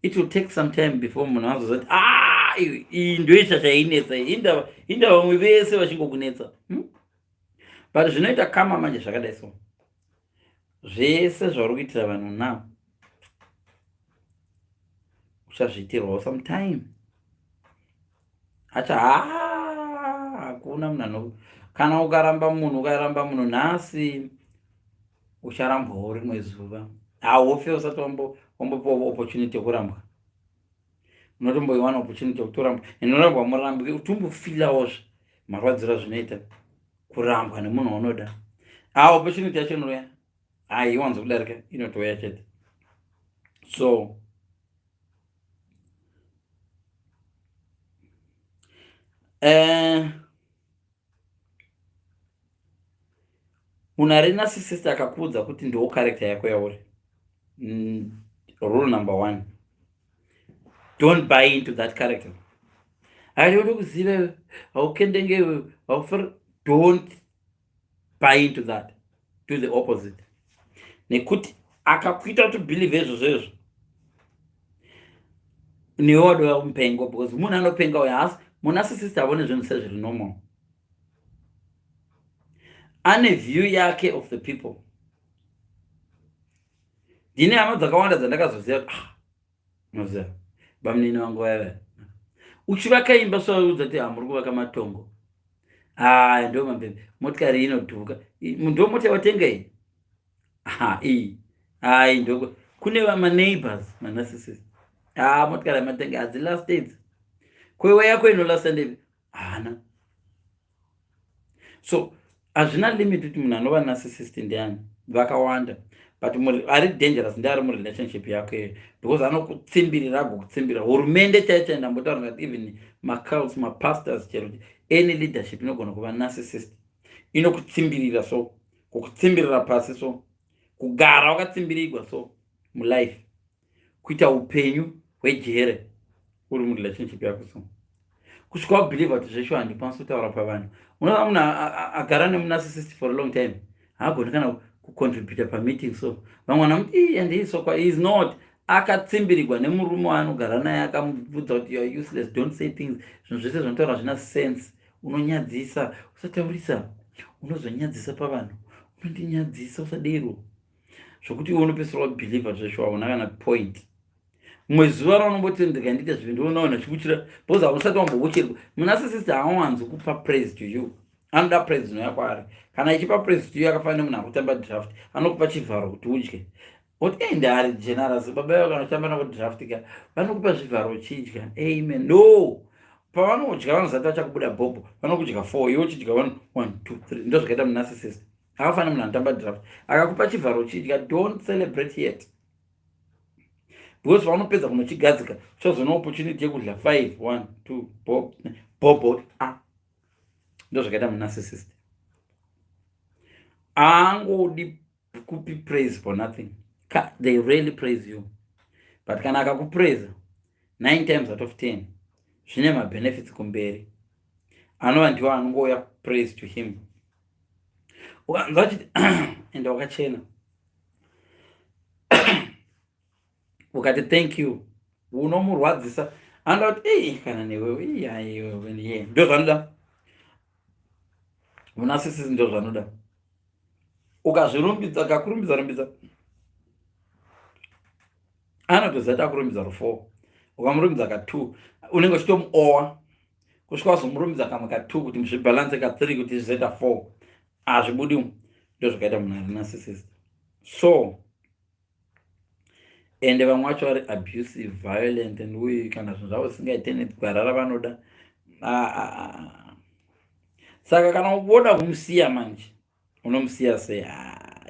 it will take some time before munhu azozoti, ah, iyi ndoita chainetsa, indava indava vamwe vese vachingokunetsa, But zvinoita kama manje zvakadai so, zvese zvauri kuitira vanhu now uchazviitirwawo sometime. Acha ha, hakuna munhu ano kana ukaramba munhu, ukaramba munhu nhasi, ucharambwawo rimwe zuva. Haufe usati wambopiwa opportunity yekurambwa. Unotomboiwana opportunity yekutorambwa, inorambwa murambi utombofilawozve marwadziro azvinoita kurambwa nemunhu waunoda. A opportunity yacho inouya, haiwanzi kudarika, inotouya chete. So munhu ari narcissist akakuudza kuti ndiwo character yako yauri, rule number one, don't buy into that character. Haidi kuziva haukendenge haufari, don't buy into that. Do the opposite, nekuti akakuita kuti believe izvozvo izvo, newe wadova mupengo, because munhu anopenga uyo hasi munarcissist. Havone zvinhu sezviri normal, ane view yake of the people. Ndine hama dzakawanda dzandakazoziva kuti ah, unoziva bamunini vangu vaya vaya uchivaka imba soudza kuti hamuri kuvaka matongo. Aya ndo mabebe, motikari inodhuka, ndo mota yawatenga iyi. Ha, iyi ai ndo kune maneighbors manarcissist. Ah, motikari yamatenga hadzilast idzi, kwewe yako inolasta ndepi? Haana. So hazvina limit kuti munhu anova narcissist ndiani, vakawanda, but ari dangerous ndeari murelationship yako iyoyo, because anokutsimbirira, agokutsimbirira. Hurumende chaiyo chaiyo, ndambotaura kuti even macults, mapastors, chero any leadership inogona kuva narcissist. Inokutsimbirira, so kukutsimbirira pasi, so kugara wakatsimbirigwa so mulife, kuita upenyu hwejere uri murelationship yako, so kusvika wabelieva kuti zvesho handikwanisi kutaura pavanhu. Unoona munhu agara nemunarcissist for a long time haagoni kana kucontributa pameeting. So vamwe vanamuti ii handiisokwa is not akatsimbirigwa nemurume waanogara naye, akamubvudza kuti you are useless, don't say things, zvinhu zvese zvinotaura zvina sense, unonyadzisa, usataurisa, unozonyadzisa pavanhu, unondinyadzisa, usadero, zvokuti iwe unopedzisira wabelieva zvesho hauna kana point. Mumwe zuva raunomboti ndikaendita zvinhu, ndionaona chibuchira, because hausati wambobuchirwa. Munarcissist haawanzi kupa praise to you, anoda praise inouya kwaari. Kana ichipa praise to you, akafanira nemunhu akutamba draft, anokupa chivharo kuti udye, oti e ndaari generous baba ivo. Kana uchitamba navo draft ka, vanokupa zvivharo uchidya. Amen. No, pavanodya vanozati vachakubuda bhobho, vanokudya four, iwe uchidya one, one, two, three. Ndo zvakaita munarcissist, akafanira munhu anotamba draft, akakupa chivharo uchidya. Don't celebrate yet, because paunopedza kunochigadzika uchazoona opportunity yekudya five, one, two, bob bobo. Ah, ndo zvakaita munarcissist, haangodi kupi praise for nothing. They really praise you, but kana akakupraisa, nine times out of 10 zvine mabenefits kumberi, anova ndiwo anongouya praise to him. Ukanzwa achiti ende wakachena, ukati thank you, unomurwadzisa. Anoda kuti ei kana newewe iye, ndo zvanoda munarcissist, ndo zvanoda. Ukazvirumbidza, akakurumbidza rumbidza, anotoziva kuti akurumbidza ru4. Ukamurumbidza ka2, unenge uchitomuowa kusvika wazomurumbidza kamwe ka2 kuti zvibalance, ka3 kuti zvizoita 4. Hazvibudi. Ndo zvakaita munhu ari narcissist. So ende vamwe vacho vari abusive, violent, and uyu kana zvinhu zvavo zvisingaite negwara ravanoda. Saka kana unoda kumusiya manje, unomusiya sei?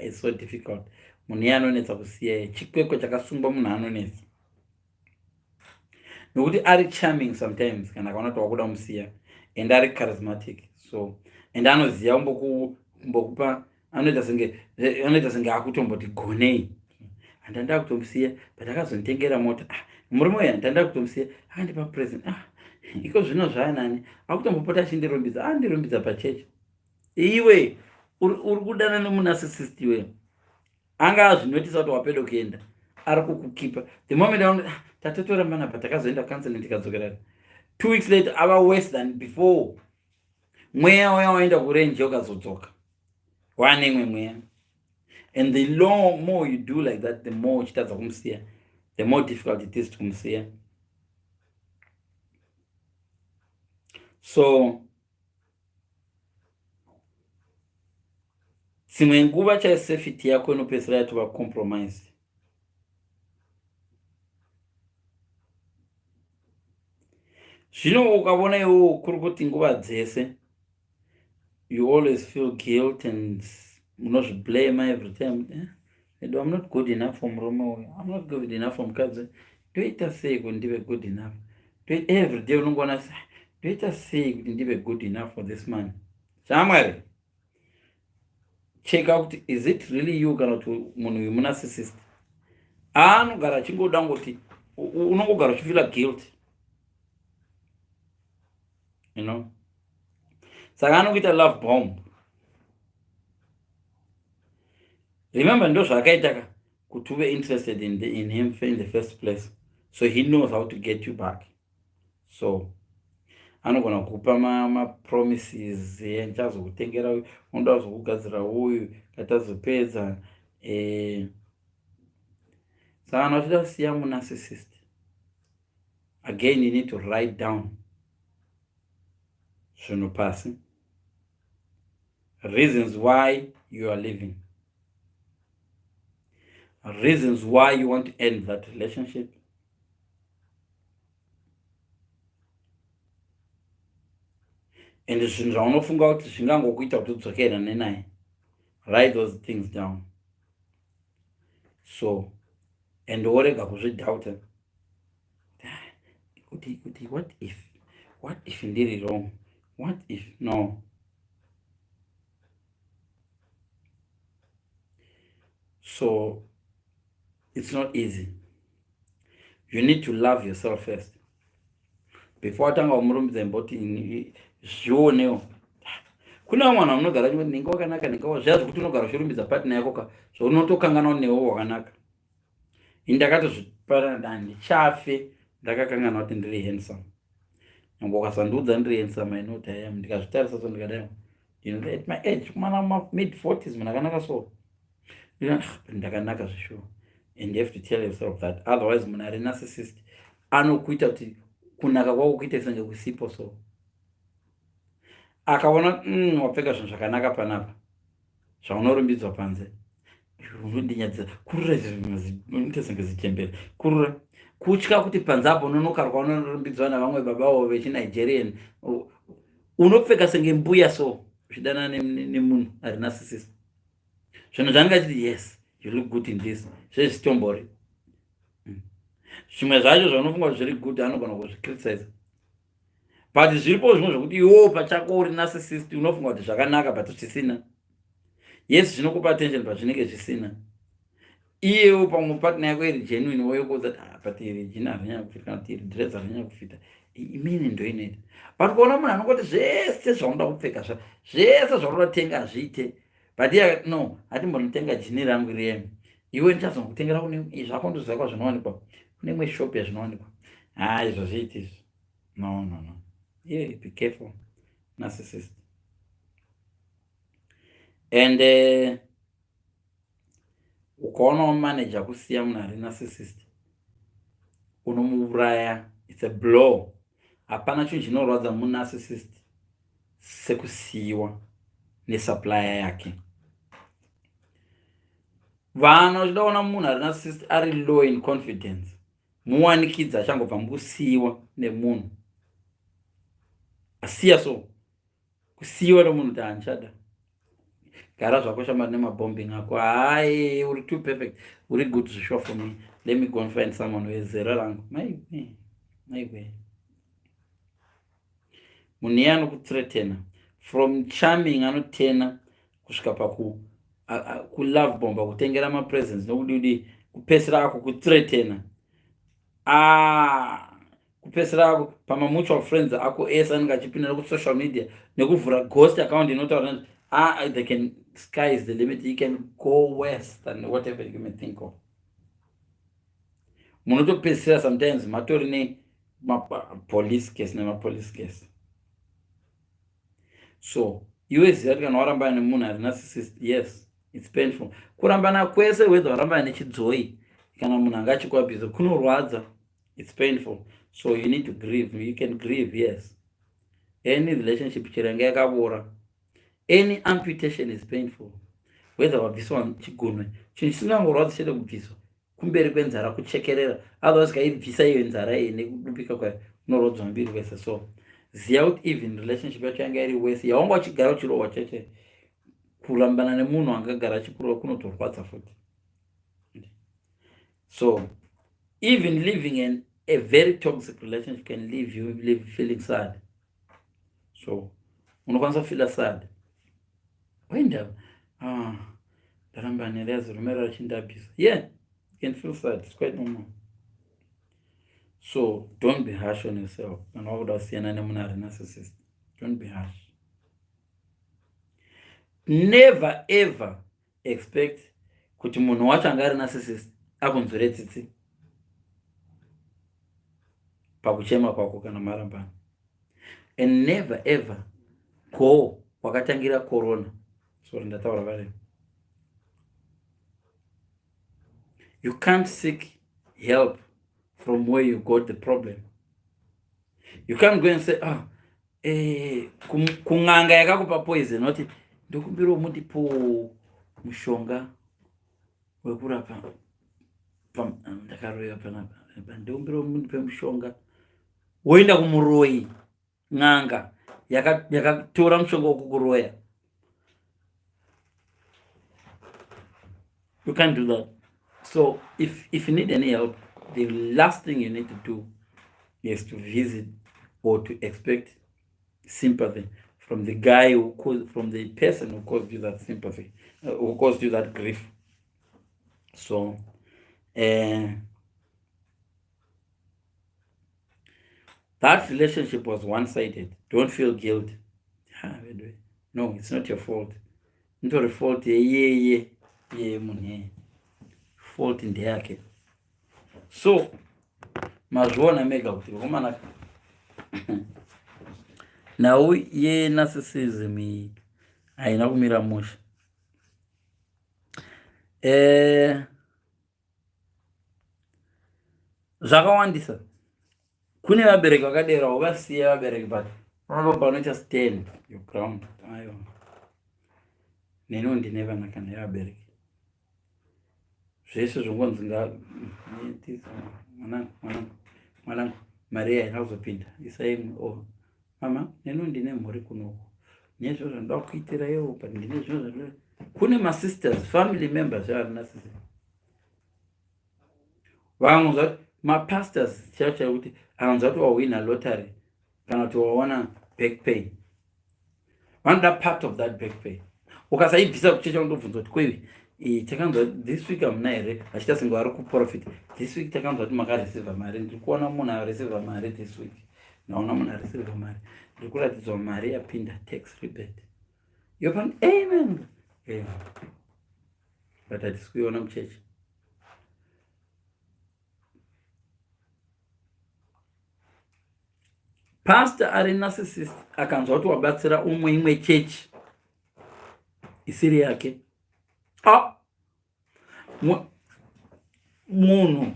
It's so difficult. Munhu iye anonetsa kusiya, chikwekwe chakasungwa. Munhu anonetsa nokuti ari charming sometimes. Kana akaona kuti wakuda kumusiya, and ari charismatic, so and anoziva kumbokupa, anoita senge akutomboti gonei. Handanda kutomusiya, but akazonditengera mota. Ah, murume uyu handanda kutomusiya, akandipa present. Ah, iko zvino zvaanani, akutombopota achindirumbidza, andirumbidza pachechi. Iwe uri kudana nemunarcissist iwe, anga azvinotisa kuti wapedo kuenda, ari kukukipa. The moment ah, tatotorambana, pa takazoenda counseling, tikadzokerana 2 weeks later, ava worse than before. Mweya uya waenda kurenje, ukazodzoka wane imwe mweya. And the more you do like that, the more uchitadza kumusiya, the more difficult it is kumusiya. So dzimwe nguva chai safety yako inopedzisira yatova compromised. Zvino ukaona iwowo kuri kuti nguva dzese you always feel guilt and munozviblame every time, eh? I'm not good enough for murume uyu, I'm not good enough for mukadzi, ndoita sei kuti ndive good enough? Every day unongoona, ndoita sei kuti ndive good enough for this man? Shamwari, cheka kuti is it really you kana kuti munhu uyu munarcissist anogara achingoda ngoti unongogara uchifeela guilt. Saka anokuita love bomb. Remember, ndo zvaakaita ka kuti uve interested in him in the first place, so he knows how to get you back. So anogona kupa mapromises, ma ndichazokutengera uyu, unoda kuzokugadzira uyu katazopedza. Saka kana uchida kusiya munarcissist, again you need to write down zvinhu pasi, reasons why you are leaving, reasons why you want to end that relationship. And zvinhu zvaunofunga kuti zvingangokuita kuti udzokerane naye, write those things down. So and worega kuzvidoubta kuti what if ndiri wrong, what if? No. So it's not easy. You need to love yourself first before watanga kumurumbidza. Imboti zvionewo kune vamwe vanhu vanogara chingoti ninge wakanaka, ninge zviya zvokuti unogara uchirumbidza partner yako ka, zvaunotokanganwa newo wakanaka. Ini ndakatozvipara, handichafe ndakakanganwa kuti ndiri handsome. Nyangwe ukasandiudza ndiri handsome, I know I am. Ndikazvitarisa so, ndikadai, at my age, kumana mid 40s, munhu akanaka. So ndakanaka zvishuwa, and you have to tell yourself that. Otherwise munhu ari narcissist anokuita kuti kunaka kwako kuite senge kusipo. So akaona wapfeka zvinhu zvakanaka panapa, zvaunorumbidzwa panze, ndinyadzisa kurura, ite senge zichembere kurura, kutya kuti panze apo unonokarwa, unorumbidzwa navamwe babavo vechiNigerian, unopfeka senge mbuya. So zvidana nemunhu ari narcissist, zvinhu zvanenge achiti, "Yes, you look good in this," zvezvitombori. Zvimwe zvacho zvaunofunga kuti zviri good, anogona kuzvicriticize. But zviripo zvimwe zvokuti iwowo pachako uri narcissist, unofunga kuti zvakanaka but zvisina. Yes, zvinokupa attention but zvinenge zvisina. Iyewo pamwe partner yako iri genuine, woyokuudza kuti, "Ah, but iri jean harinyanya kufita," kana kuti, "Iri dress harinyanya kufita." Imini ndo inoita. But kuona munhu anongoti zvese zvaunoda kupfeka, zvese zvaunoda kutenga hazviite, but iye, "No, hatimbonotenga jean rangu riyemi, iwe ndichazongokutengera kune zvako, ndoziva kwazvinowanikwa, kune imwe shop yazvinowanikwa." Ha, izvo zviiti izvi. No, no, no. Yeah, be careful, narcissist. And ukaonawo manager kusiya munhu ari narcissist, unomuuraya. It's a blow. Hapana chinhu chinorwadza munarcissist sekusiyiwa nesupplier yake. Vana uchida kuona munhu ari narcissist ari low in confidence, muwanikidza achangobva mukusiyiwa nemunhu asiya. So kusiyiwa nemunhu kuti, "Handichada, gara zvako shamari nemabombing ako. Hai, uri too perfect, uri good zvisure for me. Let me go and find someone wezera rangu." Maiwe, maiwe, munhu iye anokuthreatena from charming, anotena kusvika paku kulove bomba, kutengera mapresents nokudidi, kupesera ako kuthreatena, kupesera ako pamamutual friends ako ese anenge achipinda kusocial media nekuvhura ghost account inotaura. They can, sky is the limit. You can go worse than whatever you may think of. Munotopedzisira sometimes matori nemapolice case nemapolice case. So iwe ziva kuti kana warambana nemunhu ari narcissist, yes, it's painful. Kurambana kwese, whether warambana nechidzoi kana munhu anga achikuabhiza, kunorwadza. It's painful, so you need to grieve. You can grieve, yes. Any relationship chero yanga yakavora, any amputation is painful, whether wabviswa chigunwe, chinhu chisingangorwadzi chete kubviswa kumberi kwenzara, kuchekerera. Otherwise kaibvisa iyo nzara iyi nekudupika kwayo, unorwadzwa muviri wese. So ziva kuti even relationship yacho yanga iri wese yawanga uchigara uchirohwa chete, kurambana nemunhu angagara achikurova kunotorwadza futi. So even living in a very toxic relationship can leave you live feeling sad. So unokwanisa kufeela sad waindava, "Ah, ndaramba nereazirume rachindabvisa." Yeah, you can feel sad. It's quite normal. So don't be harsh on yourself. Kana wakuda kusiyana nemunhu ari narcissist, don't be harsh. Never ever expect kuti munhu wacho anga ari narcissist akunzwire tsitsi pakuchema kwako kana marambana. And never ever go kwakatangira corona. Sorry, ndataura vari. You can't seek help from where you got the problem. You can't go and say, ah, eh, kun'anga yakakupa poison wati ndokumbirawo mundipowo mushonga wekurapa ndakaroiwa panapa ndokumbirawo mundipe mushonga woenda kumuroyi n'anga yakatora mushonga wekukuroya. You can't do that. So if you need any help, the last thing you need to do is to visit or to expect sympathy from the guy who caused, from the person who caused you that sympathy, who caused you that grief. So that relationship was one-sided. Don't feel guilt. No, it's not your fault. Nitori fault yeyeye yemunhu yeye. Fault ndeyake. So mazviona mega kuti vakomana nhau yenarcissism iyi haina kumira mushe. Zvakawandisa kune vabereki vakadera wovasiya vabereki, but unopa panoita stand your ground. Aiwa, neniwo ndine vana kana yevabereki, zvese zvongonzi mwanangu, mwanangu, mwanangu, mari haina kuzopinda, isai. Oh mama, neniwo ndine mhuri kunoku, nezvo zvandoda kuitira iwo, but ndine zvino zvandoda. Kune masisters, family members avari narcissist. Vakangonzwa kuti mapastors chaivo chaivo kuti akanzwa kuti wahwina lottery kana kuti wawana back pay, vanoda part of that back pay. Ukasaibvisa kuchecha, undobvunza kuti kweivi takanzwa this week hamuna here, vachiita senge vari kuprofit. This week takanzwa kuti makareceiva mari, ndiri kuona munhu areceiva mari this week, ndaona munhu areceiva mari, ndiri kuratidzwa mari yapinda, tax rebate yopa. Amen. But hatisi kuiona muchechi. Pastor ari narcissist akanzwa kuti wabatsira umwe imwe chechi isiri yake, ah! Munhu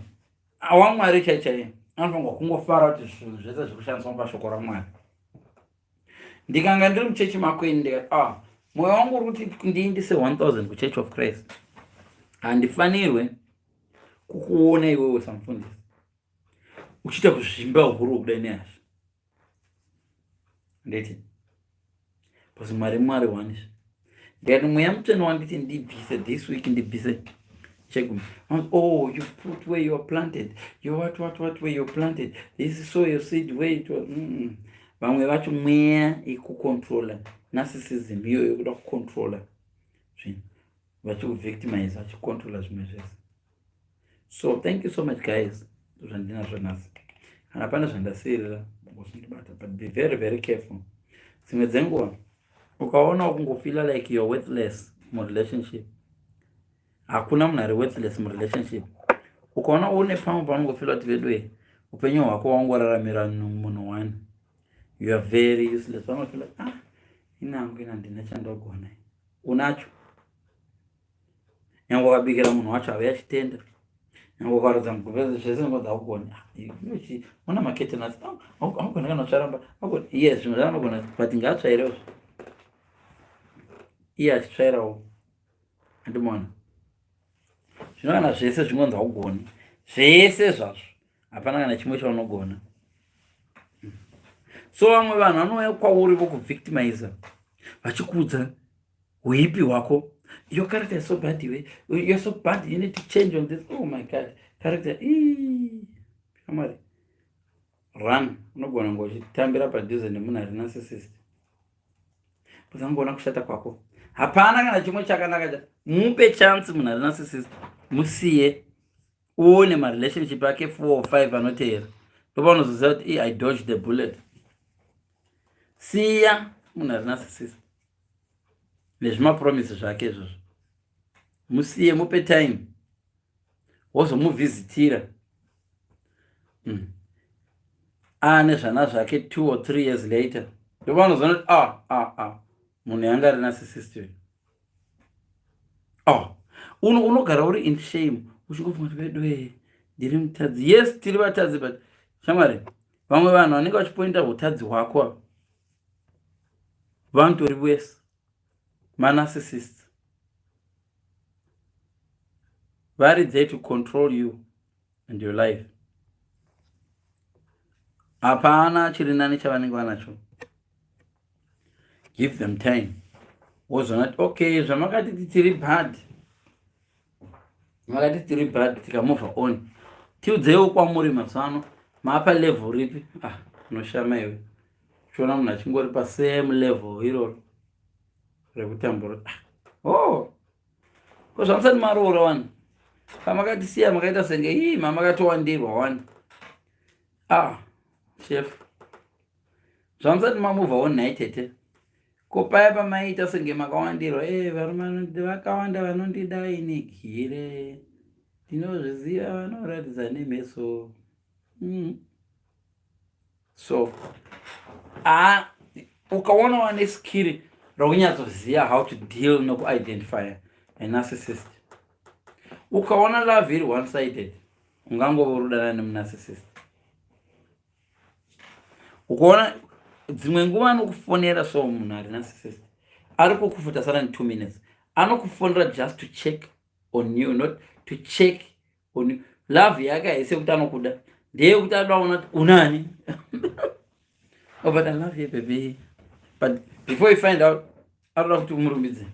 wamwari chai chaiye anofanirwa kungofara kuti zvinhu zvese zviri kushandiswa pashoko ramwari. Ndikanga ndiri muchechi mako ini, ndikati, ah, mwoyo wangu uri kuti ndiindise 1000 kuChurch of Christ, handifanirwe kukuona iwewe samufundisi uchiita kuzvimba huru kudai nehasha. Ndeti because Mwari, Mwari one. Ndikati mweya mutsvene wanditi ndibvise this week, ndibvise chegumi. Oh, you put where you are planted, you what what what, where you are planted, this is so your seed where it was. Vamwe vacho mweya ikucontrola, narcissism iyoyo kuda kucontrola zvinhu, vachikuvictimize, vachicontrola zvimwe zvese. So thank you so much guys, zvandinazvo nhasi. Kana pane zvandasiyirira, ngosindibata, but be very very careful. Dzimwe dzenguva ukaona ukungofeela like you're worthless murelationship, hakuna munhu ari worthless murelationship. Ukaona une pamwe paunongofeela kuti veduwe upenyu hwako wangораramira munhu one, you are very useless. Panofeela, ah, inangu ina ndina chandogona, unacho. Nyange ukabikira munhu wacho ave achitenda, nyange ukarodza mugumbeze, zvese ngonzi haugoni. Una maketenasi, augona kana utsvaramba, iye zvimwe zvaanogona, but ngaatsvairewo iye achitsvairawo, andimona zvino. Kana zvese zvingonzi haugoni, zvese zvazvo hapana kana chimwe chaunogona. So vamwe vanhu vanouya kwauri vokuvictimiza, vachikuudza huipi hwako. Your character is so bad, iwe you're so bad, you need to change on this. Oh my God, character, shamwari, run. Unogona ngo uchitambira padhuze nemunhu ari narcissist, uzangoona kushata kwako, hapana kana chimwe chakanaka. Mupe chance munhu ari narcissist, musiye uone marelationship ake 4 or 5 anoteera, ndopaunozoziva kuti I dodge the bullet. Siya munhu ari narcissist nezvimapromise zvake izvozvo, musiye, mupe time, wozomuvhizitira. Aane zvana zvake 2 or 3 years later, ndopaunozoona kuti ah, ah, ah, munhu yanga ari narcissist uyu. Oh, unogara uri in shame, uchingofunga kuti veduwe. Ndiri mutadzi. Yes, tiri vatadzi but shamwari, vamwe vanhu vanenge vachipointa utadzi hwako ava vanotori wese manarcissists vari there to control you and your life. Hapana chiri nani chavanenge vanacho. Give them time, wozoona kuti okay, zvamakati tiri bad, makati tiri bad, tikamove on. Tiudzeiwo kwamuri mazuva ano maapa level ripi? Ah, unoshama iwe uchiona munhu achingori pasame level iroro rekutambura. Ah, oh, ko zvamusati maroora wani, pamakatisiya makaita senge ii mamakatowandirwa wani. Ah, chef, zvamusati mamuvha on nhai tete, ko paya pamaiita senge makawandirwa? E varume vakawanda vanondida ini gire ndinozviziva, vanoratidza nemeso. So ah, ukaona wane skiri rokunyatsoziva how to deal nokuidentify a narcissist, ukaona love iri one sided, ungangova uri kudanana nemunarcissist. Ukaona dzimwe nguva anokufonera, so munhu ari narcissist ari kukufuta sara ne 2 minutes anokufonera just to check on you, not to check on you. Love yake haisi yekuti anokuda, ndeyekuti anoda kuti unani. Oh, but I love you, baby. But before you find out, anoda kuti umurumbidze,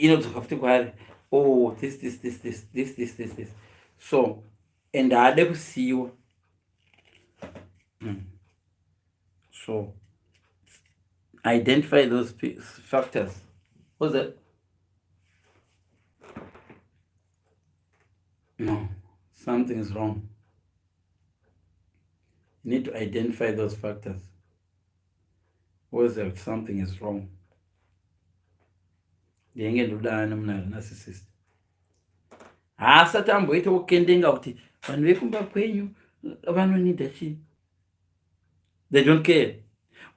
inodzoka futi kwaari. Oh, this, this, this, this, this, this, this, this. So and haade kusiyiwa. So identify those factors. What's that? No, something is wrong. You need to identify those factors whether something is wrong. Ndinenge ndodana nemunhu ari narcissist, haasati amboita kukendenga kuti vanhu vekumba kwenyu vanonida chii. They don't care.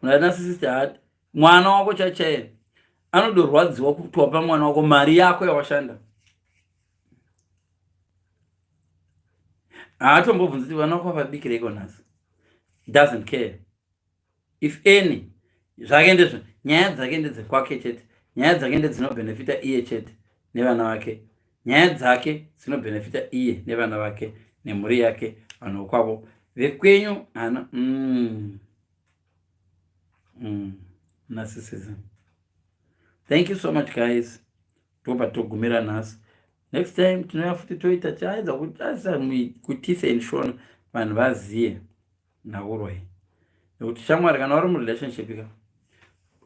Munhu ari narcissist haati mwana wako chachaiye anodorwadziwa kuti wapa mwana wako mari yako yawashanda. Haatombobvunzi kuti vana wako vabikireiko nhasi. Doesn't care if any zvake ndezvo. Nyaya dzake ndedzekwake chete, nyaya dzake ndedzinobhenefita iye chete nevana vake, nyaya dzake dzinobhenefita iye nevana vake nemhuri yake, vanhu vokwavo vekwenyu hana. Narcissism. Thank you so much, guys. Tobva togumira nhasi. Next time tinouya futi toita chaedza kutarisa kutise in Shona, vanhu vaziye nhaurwa iyi, nekuti shamwari, kana uri murelationship ka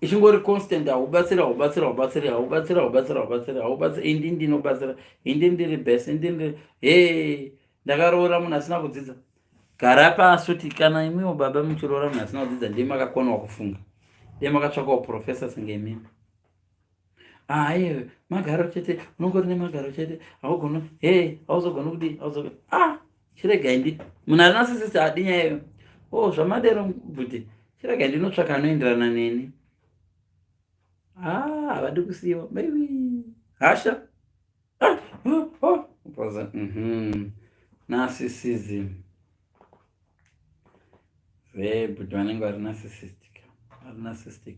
ichingori constant, haubatsiri, haubatsiri, haubatsiri, haubatsiri, haubatsiri, haubatsiri, haubatsiri, indi ndinobatsira, indi ndiri best, indi ndiri he, ndakaroora munhu asina kudzidza. Gara pasi uti kana imiwo baba muchiroora munhu asina kudzidza, ndiye makakonawo kufunga, ndiye makatsvakawo professor senge imimi. Aiwe, magaro chete, unongori nemagaro chete, haugoni he, hauzogoni kudii, hauzogoni. Ah, chiregai ndi munhu ari narcissist haadi nyaya iyo. O oh, zvamadero bhuti, chiregai ndinotsvaka anoenderana neni. Ah, havadi kusiyiwa, maybe hasha. Ah, oh, oh. Narcissism vebhuti vanenge vari narcissistic, vari narcissistic.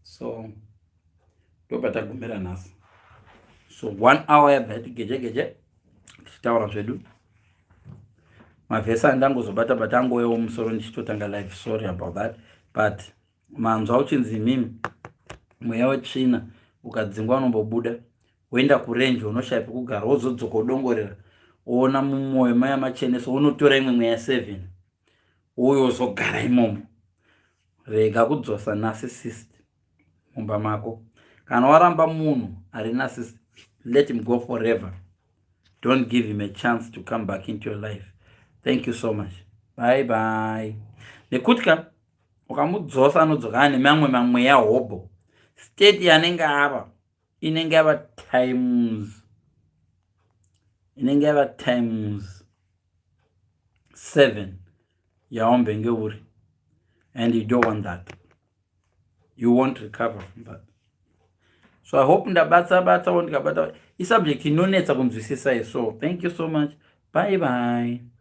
So ndopatagumira nhasi. So one hour yabva yati geje geje tichitaura zvedu mavhesi andangozobata bata angowewo musoro ndichitotanga live. Sorry about that, but manzwa uchinzi imimi mweya wetsvina ukadzingwa unombobuda woenda kurenje, unoshaya pekugara, wozodzoka wodongorera, woona mumwoyo maya macheneso, unotora imwe mweya 7 uyo wozogara imomo. Rega kudzosa narcissist mumba mako. Kana waramba munhu ari narcissist, let him go forever. Don't give him a chance to come back into your life. Thank you so much. Bye bye. Nekuti ka ukamudzosa anodzoka ane mamwe mamweya hobho. State yanenge ava inenge yava times, inenge yava times 7 yaombenge uri, and you don't want that. You won't recover from that. So I hope ndabatsa batsawo, ndikabata isubject inonetsa kunzwisisa. So thank you so much. Bye bye.